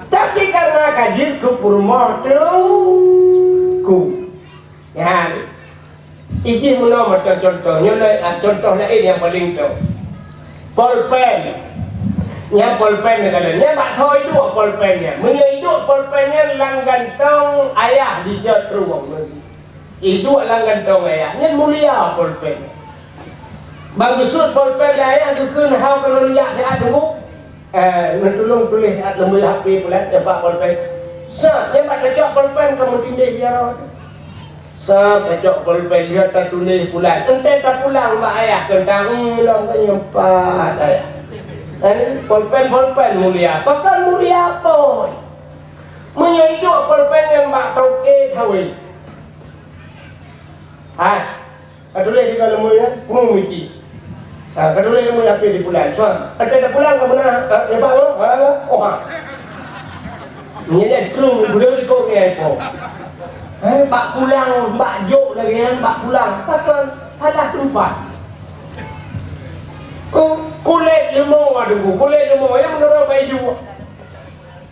Tapi kareuna ka jeuet keu peurumoh teungku. Nyan. Ijih meunoe mantong contoh. Nyoe na, ah, contoh laén nyang paleng toe. Polpen. Nyan polpen neukalon. Nyan bak soe iduek polpen nyan. Meunyoe iduek polpen nyan lam gantong ayah dicot ruwong. Iduek lam gantong ayah, nyan mulia polpen. Ban geusut polpen lé ayah geukheun, "Hau keunoe jak siat teungku. Eh, neutulông tuléh siat leumbôi H P pulan, nyan bak polpen." Sat, nyan bak tacok polpen ka meutindéh jaroe. Sat, tacok polpen, lheueh tatuléh pulan. Enteuk tapulang bak ayah, kheun, "Tangieng lom keu nyoe pat ayah." Nyan polpen-polpen mulia. Pakon mulia, Poi? Meunyoe iduek polpen nyan bak toke sawét. Hai, ka tuléh di leumbôi nyan, peue meuti. Ha, ka tuléh leumbôi H P di pulan. Soe, ka tuléh pulan ka meunan, ha, ya, Pak, ha, ha, oh, ha. Nyan, nyan, krueng, gurèe di kong, ya, ipo. Ha, bak pulang, bak jok lagèe nyan, bak pulang. Pakon, salah teumpat. Ku-, kulét leumo, adoe, kulét leumo, nyang meunurot bak iduek.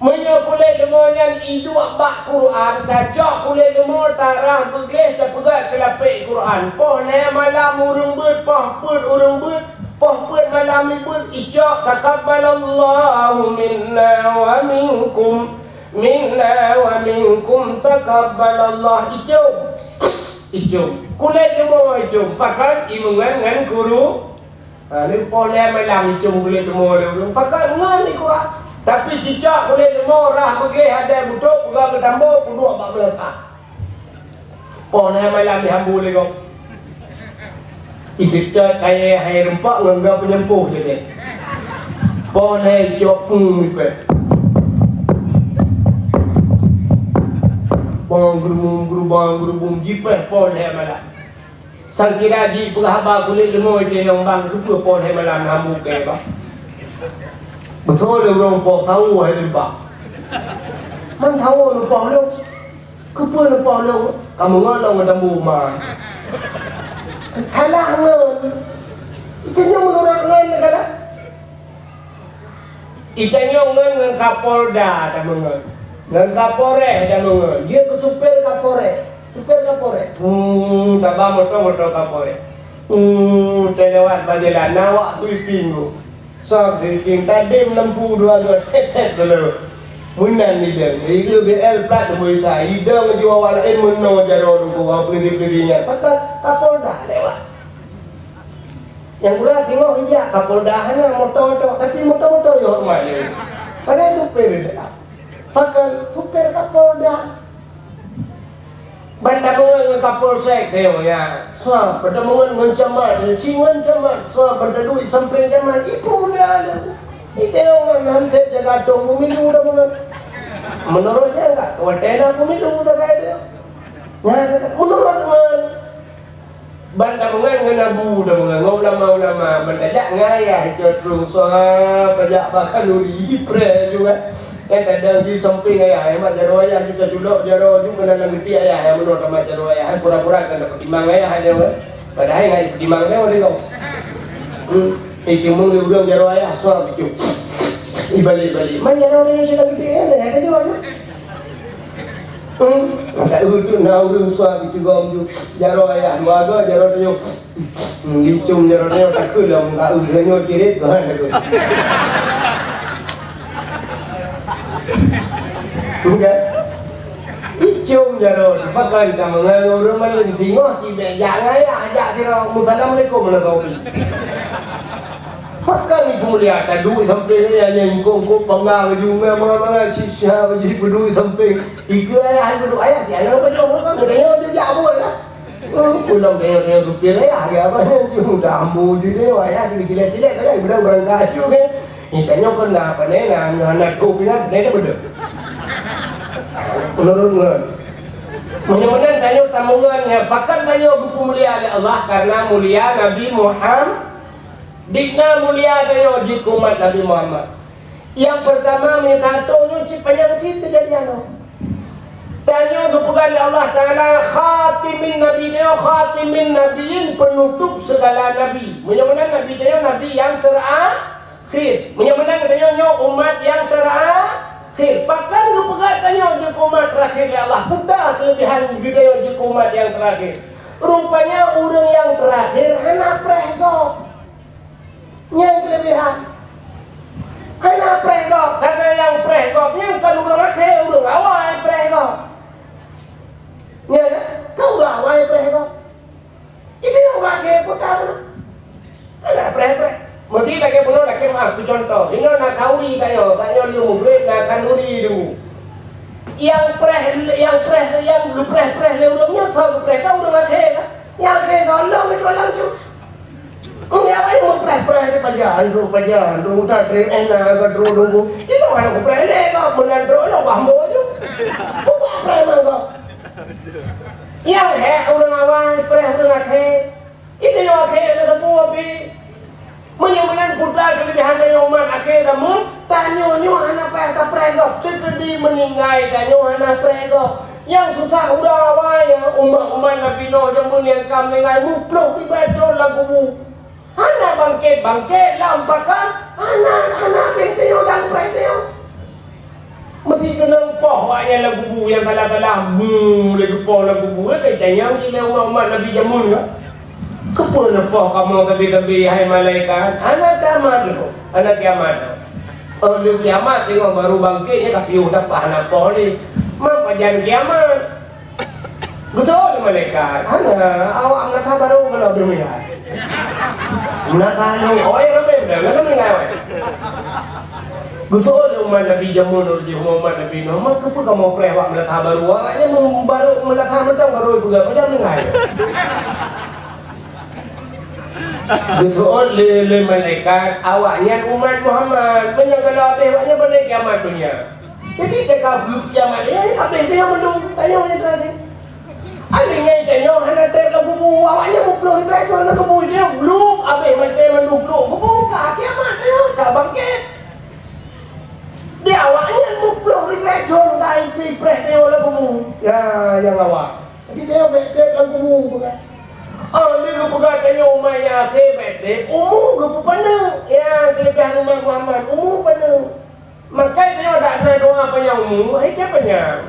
Meunyoe kulét leumo nyan iduek bak Quran, tacok kulét leumo, tarah beugleh, tapeugöt keu lapék Quran. Poh lhèe malam ureueng beuet, poh peuet ureueng beuet, poh peuet malam beuet, icok, "Taqabbalallahu minna wa minkum, minna wa minkum, taqabbalallah." Icom. Icom. Kulét leumo icom. Pakon? Imeungon ngon guru. Ha, nyoe poh lhèe malam icom kulét leumo lé ureueng. Pakon ngon ikua. Tapi cicok kulét leumo rhah beugléh, adak butôk, peugah keu tambo, peuduek bak meunasah. Poh lhèe malam ihambu lé gob. Iseutôt kayèe hai rumpok ngon gob peunyempoh jadeh. Poh lhèe icok peue ipèh. Bang geurubum, geurubang, geurubum, jipèh poh lhèe malam. Sangkira jipeugah haba kulét leumo itanyong bang, keupeue poh lhèe malam na hambu kèe bang? Beusoe lé ureueng poh sawo hai lé bang. Man sawo neupoh lôn? Keupeue neupoh lôn? Ka meungon lôn meutambu ma. Salah ngon. Itanyong meunurot ngon salah. Itanyong ngon, ngon Kapolda tameungon. Ngon Kapolres tameungon. Jeuet keu supir Kapolres. Supir Kapolres. Hmm, taba moto, moto Kapolres. Hmm, teulewat bak jalan, na awak sweeping tu. Sok sweeping, tadem lampu dua go, tet-tet dulu. Meunan idong. Ieu B L plat boh isa. Idong ju awak laén meunoe jaroe tu, awak peulisi-peulisi nyan. Pakon Kapolda lewat. Nyang gura singoh ijak Kapolda hana moto tok, tapi moto-moto yo horeumat lé. Padahai supir dia. Pakon supir Kapolda. Ban tameungon ngon Kapolsek teuh ya. Soe, ban tameungon ngon camat, ci ngon camat, soe, ban taduek sampéng camat, iku dia ada. Itanyong ngon hansét jaga dong pemilu tameungon. Menurut dia enggak, watèe na pemilu tagai dia. Nah, menurut ngon Ban tameungon ngon abu tameungon, ngon ulama-ulama, ban tajak ngon ayah cot rhueng soe, tajak bak khanuri, preh juga. Kan kadang jih sampéng ayah, eh, mat jaroe ayah, ju taculok jaroe ju keunan lam geuti ayah, eh, meunoe tamat jaroe ayah, eh, pura-pura kan tapeutimang ayah, eh, dia, eh. Padahai ngai peutimang dia, dia kau. Hmm. Eh, timbul di ureueng jaroe ayah, soe bicu. Ibalik-balik. Man jaroe dia sudah gede, eh, dah ada juga tu. Hmm. Maka itu na ureueng soe bicu gom ju. Jaroe ayah, dua go jaroe dia. Hmm, icong jaroe nyoe takheun lam muka eu, nyoe cirit, Tuhan takheun. Bukan? Icong jaroe, pakon ka meungan ureueng malem singoh, cibèk jak ngon ayah, jak sidroe, "Assalamualaikum, Anak Tobi." Pakon ibu mulia, taduek sampéng ayah nyan, kong-kong panggang, ju ngon mangat-mangat, sisa baju peuduek sampéng. Ikeue ayah peuduek, ayah, si aneuk beutôi, kan, geutanyoe jak buet lah. Oh, pulang tanya-tanya supir, "Ayah, ada apa ni?" Sudah ambu je dia, ayah, dia jelek-jelek saja, udah berangkat juga kan. Ni tanya pun dah apa ni, nah, nah, nah, tu pina, ni dah betul. Meunurot ngon. Meunyoe meunan tanyoe tameungon nyan, pakon tanyoe geupeumulia lé Allah? Karena mulia Nabi Muhammad. Dikna mulia tanyoe jeuet keu umat Nabi Muhammad. Nyang peurtama, meunyoe tato nyoe cit panyang cit keujadian nyoe. Tanyoe geupeugah lé Allah Taala khatimin nabi, nyoe khatimin nabiyyin, penutup segala nabi. Meunyoe meunan nabi tanyoe nabi nyang terakhir. Meunyoe meunan tanyoe nyoe umat nyang terakhir. Pakon geupeugah tanyoe jeuet keu umat terakhir lé Allah? Peue keulebihan geutanyoe jeuet keu umat nyang terakhir? Rupanya ureuëng nyang terakhir hana preh gob. Nyan keulebihan. Hana preh gob, karena nyang preh gob nyan kon ureuëng akhé, ureuëng awai preh gob. Nyan, kon ureuëng awai preh gob. Jadi ureuëng akhé peugah, hana preh-preh. Meusti lagée bunoe, lagée meu'ah, keu cuntoh, inoe na khanduri tanyoe, tanyoe lheueh mugreb na khanduri dulu. Nyang preh, nyang preh, nyang geupreh-preh lé ureuëng nyoe, soe geupreh? Ka ureuëng akhé kan? Nyang akhé soe? Lôn, itu lam cu. Nyang awai meupreh-preh di pajan droe, pajan droe, utak treb, eh, na ka droe nunggu. Di luwa na kupreh lé kau, meunan droe lôn bah mbo ju. Kuba preh mangko. Nyang hék ureuëng awai preh ureuëng akhé. Itu nyang akhé nyang teupeu pih. Meunyoe meunan peue keulebihan tanyoe umat akhé, namun tanyoe nyoe hana payah tapreh gob, teukeudi meuninggai tanyoe hana preh gob. Nyang susah ureuëng awai nyan, umat-umat Nabi Nuh jameun nyang ka meuninggai, muplôh ribèe thon lam kubu. Hana bangkét-bangkét lam pakat, hana, hana abéh tanyoe dan preh tanyoe. Meusti keunong poh awaknyan lam kubu nyang salah-salah, mu lé geupoh lam kubu, eh, kai tanyong cit lé umat-umat Nabi jameun nyan. Keupeue neupoh kamoe sabe-sabe, hai malaikat? Hana kiamat lom, hana kiamat lom. Oh, lheueh kiamat teungoh baru bangkét, nyan ka piôh dapah hana poh lé. Ma pajan kiamat? Geuseuôt lé malaikat, "Hana, awak meunasah barô gohlom meuninggai." Meunasah nyoe, oh, eh, ramé beutôi, gohlom meuninggai, wai. Geuseuôt lé umat Nabi jameun lom jih, umat Nabi Nuh, "Ma keupeue kamoe preh awak meunasah barô?" Awaknyan meubarô meunasah mantong barô jipeugah, "Pajan meuninggai?" Geuseuôt lé, lé malaikat, "Awaknyan umat Muhammad, meunyoe gohlom abéh awaknyan, bak kiamat donya." Jadi, teuka geukiamat nyan, abéh tanyoe mandum, tanyoe nyang teuka. Akhé nyan tanyoe hana treb lam kubu, awaknyan muplôh ribèe thon lam kubu, tanyoe gluk, abéh maté mandum gluk kubu, ka kiamat tanyoe, ka bangkét. Di awaknyan muplôh ribèe thon ka ipreh tanyoe lam kubu. Ya, nyang awak. Jadi, tanyoe bèk treb lam kubu, bukan? Oh, lé geupeugah tanyoe umat nyang akhé bèk treb, umu geupeupaneuk. Ya, keulebihan umat Muhammad, umu paneuk. Maka tanyoe dak na doa panyang umu, hai ka panyang.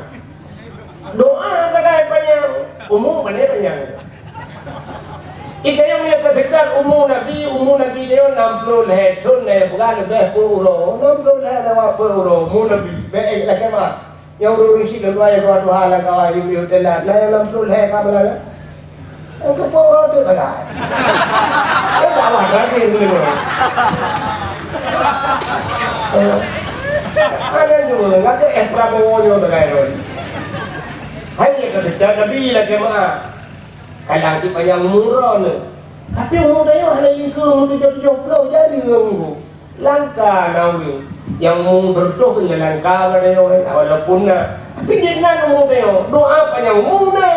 Doa sagai panyang, umu pane panyang. Ikayong nyang teusekat umu Nabi, umu Nabi tanyoe nam ploh lhèe thon, lhèe bulan leubeh peuet uroe, nam ploh lhèe lewat peuet uroe, umu Nabi. Bèk, eh, lakèe meu'ah. Nyang ureueng-ureueng syiek lôn tuan nyang tuha-tuha lam kawan, yum-yum teulat, na nyang nam ploh lhèe ka meunan. Nyang keupeue uroe teuk sagai. Eh, dakwah terakhir ni. Eh. Ada juga, ngajak eh Prabowo nyoe sagai tu. Hanya kata Nabi lah jemaah. Kadang cit panyang umu droeneuh. Tapi umu tanyoe hana lingkeu, umu tujoh-tujoh ploh jari ureueng. Langka na ureueng nyang umu seureutôh nyan langka bak tanyoe, walaupun na. Tapi di nan umu tanyoe, doa panyang umu na.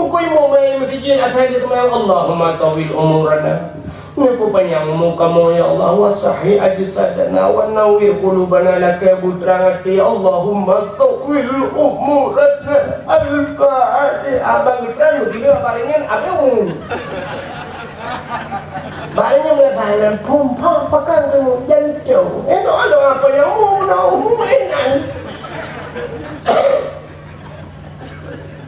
Engkau imum mai meuseujid asai di teumanyong, "Allahumma tawwil umurana." Neupeu panyang umu kamoe, ya Allah, "wa sahhi ajsadana wa nawwir qulubana." Lakèe beutrang até, "Allahumma tawwil umurana." Al-Fatihah. Abang geutrang meusireuk bak ringan, abang umu. Bak nyan meunasah nyan, pom, pom, pakon kamoe jantong. Eh, doa-doa panyang umu, na umu inan.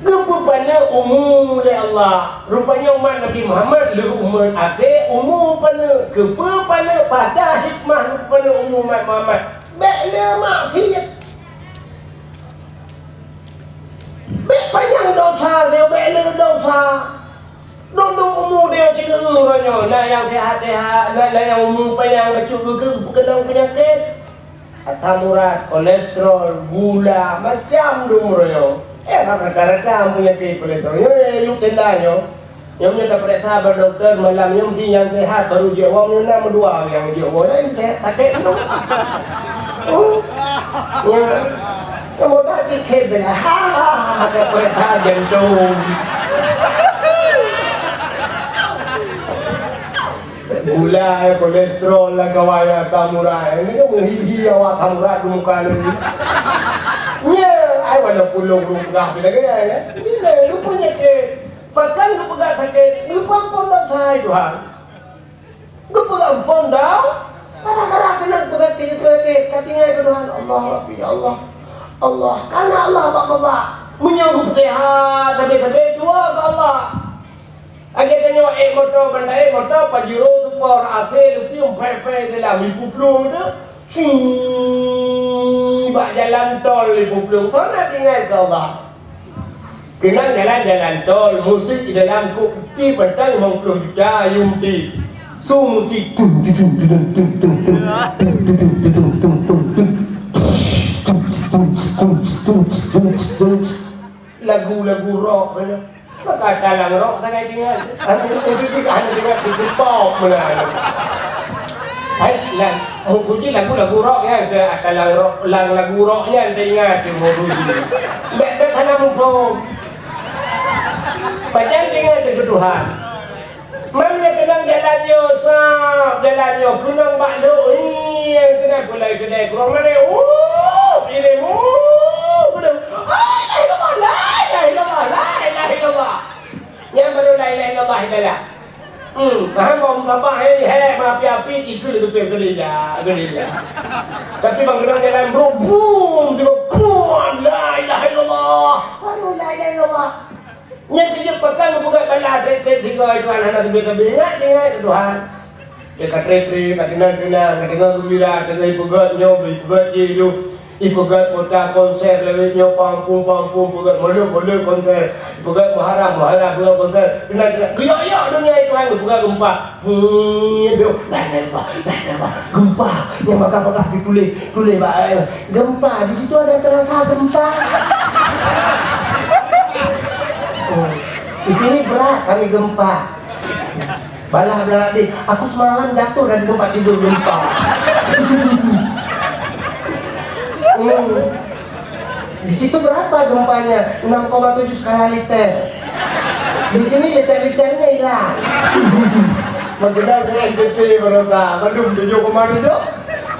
Geupeupaneuk umu lé Allah. Rupanya umat Nabi Muhammad lheueh umat akhé, umu paneuk. Keupeue paneuk? Pada hikmah geupaneuk umu umat Muhammad. Bèk le maksiet. Bèk panyang dosa, bèk le dosa. Dum-dum umu dia cit uroe nyoe, na nyang sehat-sehat, na, na nyang umu panyang, bacut geugeuk geupeukeunan peunyakét. Asam urat, kolesterol, gula, macam dum uroe nyoe. Eh, rata-rata peunyakét kolesterol. Nyoe, nyoe, yuk tenda nyoe. Nyoe, nyoe tapeuriksa bak dokto malam nyoe, meusti nyang sehat baru jeuet woe, nyoe na meudua nyang jeuet woe. Laén sehat, sakét tu. Oh. Nyoe. Kamoe dak cit khem teuh, ha, ha, ha, ha, ka peurintah jantung. Gula, eh, kolesterol, lah kawan, ya, asam urat. Ini kan menghihi awak asam urat di muka ni. Nya, ai, walaupun lôn peugah lagèe nyan, ya. Ini lah, lupa nyakit. Pakon geupeugah sakét, geupeuamphon desya, hai Tuhan. Geupeugah amphon dah, gara-gara keunan peusakét-peusakét, ka tinggai keu Tuhan, "Allah Rabbi, ya Allah, Allah, kana Allah bak babah." Meunyoe geupeusehat sabe-sabe, dua keu Allah. Lagèe tanyoe ék moto, banda ék moto, Pajero, Sport, A C, lupieng, phe-phe dalam, ipuplueng tu, sing, bak jalan tol ipuplueng, soe na tinggai keu Allah. Keunan jalan-jalan tol, musik di dalam kok ti mantong limong ploh juta, yum ti. Su musik. Tung, tung, tung. Lagu-lagu rock kena. Maka dalam rock sangat dengar. Anu, itu juga anu dengar, itu pop mula. Hai, lah, musuji lagu-lagu rock nyan, ke dalam rock, lang lagu rock nyan teuingat, ke musuji. Bèk, bèk hana muphom. Pajan ingat deungon Tuhan. Man nyang keunong jalan nyoe sab, jalan nyoe keunong bak lhok, nyang keunong gulai keudè kurang malèe. Uh, piléh mu, beudôh. La ilaha illallah, la ilaha illallah, la ilaha illallah. Nyan baru la ilaha illallah ibadah. Hmm, paham bang, sampah, hei, hei, maapi-api, ikeu leubeh gede ya, gede ya. Tapi bang keunong jalan bro, boom, tiba, boom, la ilaha illallah. Baru la ilaha illallah. Nyan keuh jeuet pakon geupeugah bala trép-trép sigoe Tuhan hana teubiet-teubiet. Ingat, ingat keu Tuhan. Ka trép-trép, ka teunang-teunang, ka teungoh geumbira, teungoh ipeugah nyoe, ipeugah jih nyoe, ipeugah kota konser lawét nyoe, pampung-pampung, peugah molod-molod konser, ipeugah muharam-muharam, peugah konser. Teunang-teunang, geuyok-yok donya Tuhan geupeugah geumpa. Hmm, aduh, la ilaha illallah, la ilaha illallah. Gempa, nyang bagah-bagah dituléh, tuléh bak, eh, gempa. Di situ ada terasa gempa. Oh, di sini berat kami gempa. Balah belah deh, aku semalam jatuh dari tempat tidur gempa. Hmm. Di situ berapa gempanya? Enam koma tujuh skala Richter. Di sini Richter-Richternya hilang. Meukeunong dengan N T T baroesa, bandum tujoh koma tujoh.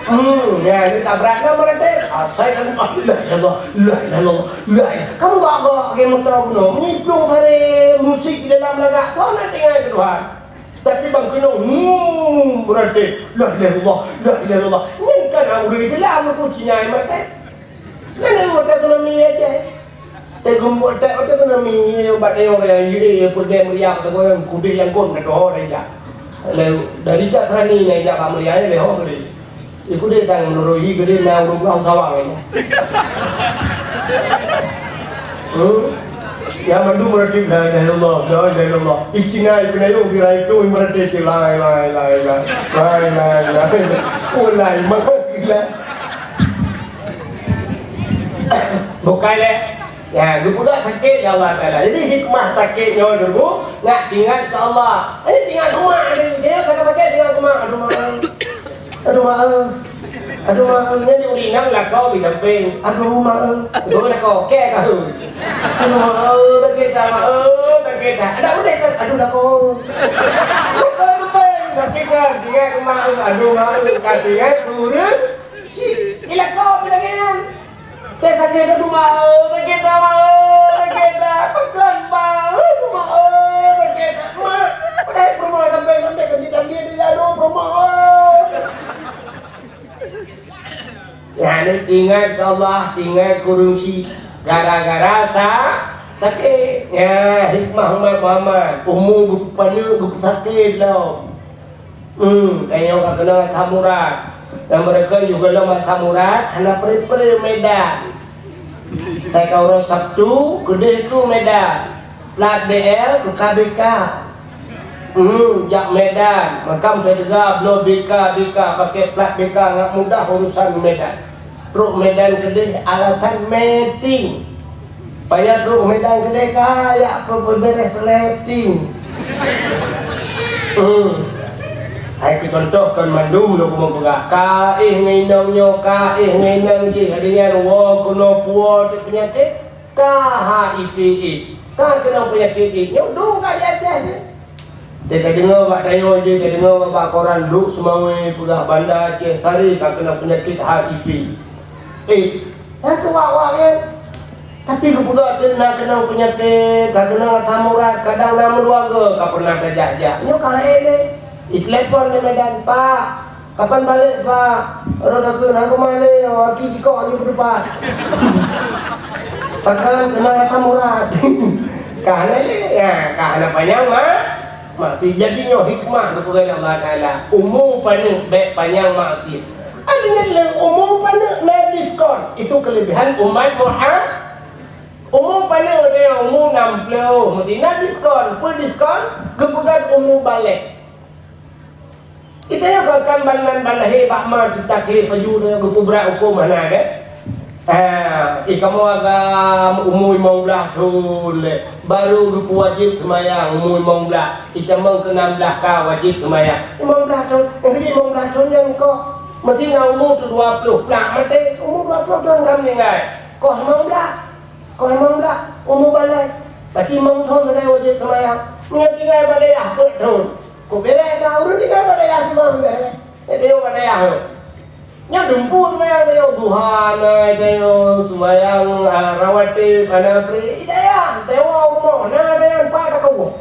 Hmm, ya, ini tabrak nama nanti. Asai kan, ah, la ilaha illallah, la ilaha illallah, la ilaha. Kamu gak gak ke motor kuno, menghitung hari musik di dalam lagak, sana tinggal Tuhan. Tapi bang keunong, hmm, berarti la ilaha illallah, la ilaha illallah. Ini kan urang Islam aku Cina yang berarti. Nyan na watèe tsunami Aceh. Teugumbot that watèe tsunami, bak tayong raya, ye, ye, peudeh meriah, kata orang, kudeh nyang kon, kata orang, dah. Lalu, dari jak Serani, nyang jak bak meriah, lehok kudeh. Ye, kudeh sang menuruhi, kudeh na ureueng blang sawang, ya. Hmm? Nyang mandum meuratik, la ilaha illallah, la ilaha illallah. Ih Cina, ih peunayong, birai tu, meuratik, la ilaha illallah, la ilaha illallah. Ulai, mah, gila. Bukai lé. Ya, geupeugah sakét lé Allah Taala. Jadi hikmah sakét nyoe dulu, nak ingat keu Allah. Eh, ingat keu mak, jadi sakét-sakét ingat keu mak. Aduh mak. Aduh mak. Aduh mak, nyan di ureueng inong lakoe di sampéng. Aduh mak. Aduh lakoe, oke ka. Aduh mak, sakét dah mak, sakét dah. Ada udah kan? Aduh lakoe. Lakoe sampéng, sakét dah. Ingat keu mak, aduh mak, ka ingat keu ureueng. Cit, ilako pih lagèe nyan. Teuh sakét, aduh mak, sakét dah mak, sakét dah. Pakon mak, aduh mak, sakét dah mak. Padahai peurumoh sampai, sampai ka jitambie di lalu peurumoh. Nyan, ingat keu Allah, ingat keu ureueng syik. Gara-gara sa-, sakét. Ya, hikmah umat Muhammad. Umu geupeupaneuk, geupeusakét lom. Hmm, tanyoe ka keunong asam urat. Nyang beureukan juga lom asam urat, hana pre-pre Medan. Sai ka uroe Sabtu, keudeh keu Medan. Plat B L, tukar B K. Hmm, jak Medan, makam teuga bloe B K, B K, pakai plat B K, ngat mudah urusan Medan. Trok Medan keudeh alasan meeting. Payah trok Medan keudeh ka, ya, pe-, pe-, beres letting. Hmm. Hai keu contoh kon mandum lôn keumeung peugah, ka éh ngon inong nyoe, ka éh ngon inong jih, hai deungon woe keunoe puwoe teuk peunyakét, ka H I V AIDS, ka keunong peunyakét AIDS. Nyoe dum ka di Aceh nyoe. Teuka deungoe bak tanyoe jih, teuka deungoe bak koran, Lhokseumawe peugah Banda Aceh Sari ka keunong peunyakét H I V AIDS. Nyan keuh wak-wak nyan. Tapi geupeugah teuk na keunong peunyakét, ka keunong asam urat, kadang na meuluwa goe ka pernah tajak-jak. Nyoe ka hai lé. Itelepon lé Medan, "Pak, kapan balek, Pak? Rot takheun, na rumoh lé, aki jikok jih beudupat." Pakon keunong asam urat. Ka hana lé, ya, ka hana panyang ma-, maksiet. Jadi nyoe hikmah geupeugah lé Allah Taala. Umu paneuk bèk panyang maksiet. Artinya lé umu paneuk na diskon. Itu kelebihan umat Muhammad. Umu paneuk dia umu enam puluh, mesti na diskon. Peue diskon? Geupeugah umu balek. Kita nyoe ka kan ban-ban ban lahé bak ma teutak lé faju nyoe geupeubrat hukôm hana kan? Ha, eh, kamoe agam umu limong blaih thon lé, baru geupeuwajéb seumayang umu limong blaih, itamong keu nam blaih ka wajéb seumayang. Limong blaih thon, nyang keuji limong blaih thon nyan koh. Meusi na umu tu dua ploh, plak maté, umu dua ploh thon ka meuninggai. Koh limong blaih, koh limong blaih, umu balek. Berarti limong thon sagai wajéb seumayang. Meunyoe tinggai bak dayah peuet thon. Kok beda ka ureueng tinggai bak dayah cuma beda. Eh, tengok bak dayah tu. Nyoe dumpu seumayang tengok duha na tengok seumayang, ah, rawatib, ana pri. Di dayah, tengok rumoh na tengok empat takau.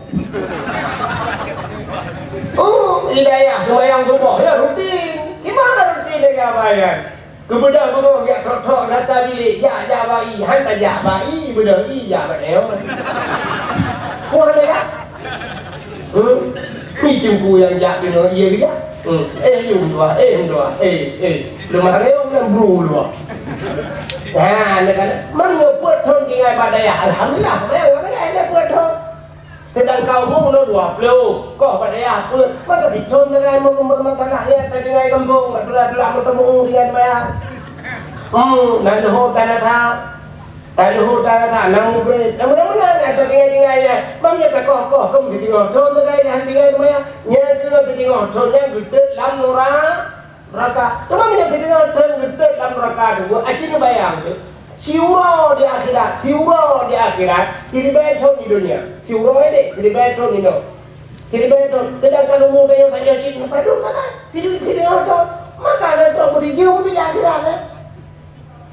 Oh, di dayah seumayang suboh ya rutin. Gimana rutin dengan abayan? Geubeudôh beungoh jak trok-trok rata bilék, jak, jak bak ie, han tajak bak ie, beudôh ie jak bak nyoe. Puih lé jak. Hmm? Mi teungku nyang jak deungoe ie geujak. Hmm. Eh, yum dua, eh, yum dua, eh, eh. Leumah rayong nyan bru dua. Ha, nyan kan. Man nyoe peuet thon tinggai bak dayah. Alhamdulillah, seumayang bak dayah nyan peuet thon. Seudangkan umu uroe dua ploh, koh bak dayah peuet, maka sithon tinggai meu-, meumasalah nyan, tinggai gampông, bak tulak-tulak meuteumu tinggai seumayang. Hmm, na leuho tan asa. Tan leuho tan asa, na mugreb. Na meunan-meunan nyan tinggai-tinggai nyan. Mam nyan takoh-koh, keu siteungoh thon tinggai, tinggai seumayang. Nyan keuh siteungoh thon nyan geutot lam nura-, Neuraka. Teuma meunyoe sideungoe thon geutot lam neuraka dua, aci neubayang teuh. Siuroe di akhirat, siuroe di akhirat, siribèe thon di donya. Siuroe deh, siribèe thon inoe. Siribèe thon. Seudangkan umu tanyoe sajoe cit meupadum sagai. Sideungoe thon. Maka na thon meusijeuem di akhirat, eh.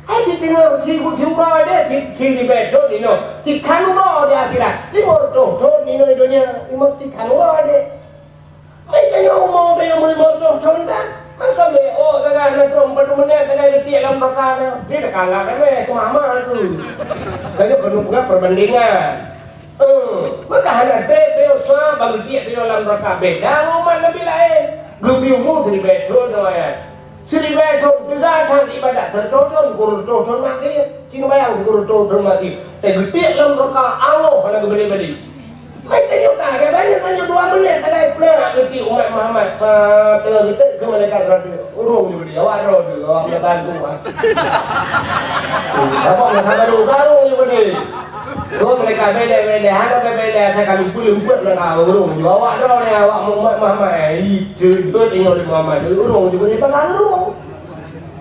Hai sideungoe sibu-, siuroe deh, si-, siribèe thon inoe. Sikhan uroe di akhirat. Limong reutôh thon inoe di donya. Limong sikhan uroe deh. Meutanyoe umu tanyoe meulima reutôh thon tan, mangkon lé, oh, sagai na thon padum meunan sagai geutiek lam neuraka nyoe. Di neuraka nyan meh keumah-mah tu. Tanyoe keuneuk peugah perbandingan. Eh, maka hana treb tanyoe sa ban geutiek tanyoe lam neuraka beda ngon umat nabi laén. Geubri umu siribèe thon nyoe. Siribèe thon teuga that ibadat, siribèe thon, sikureueng reutôh thon maksiet. Ci neubayang sikureueng reutôh thon maksiet. Teugeutiek lam neuraka, Allah hana geubri-bri. Hai tanyoe ka, ka banyak tanyoe dua menit sagai plak geutiek umat Muhammad. Sa teungoh geutiek keu malaikat radu. Ureueng ju geutiek, awak droe tu, awak meunan tu. Apa masa baru, ureueng ju geutiek. Tu mereka beda-beda, hana beda, saya kami pun empat nak tahu ureueng ju. Awak droe ni, awak umat Muhammad. Eh, itu betul tengok di Muhammad. Ureueng ju geutiek, bangga ureueng.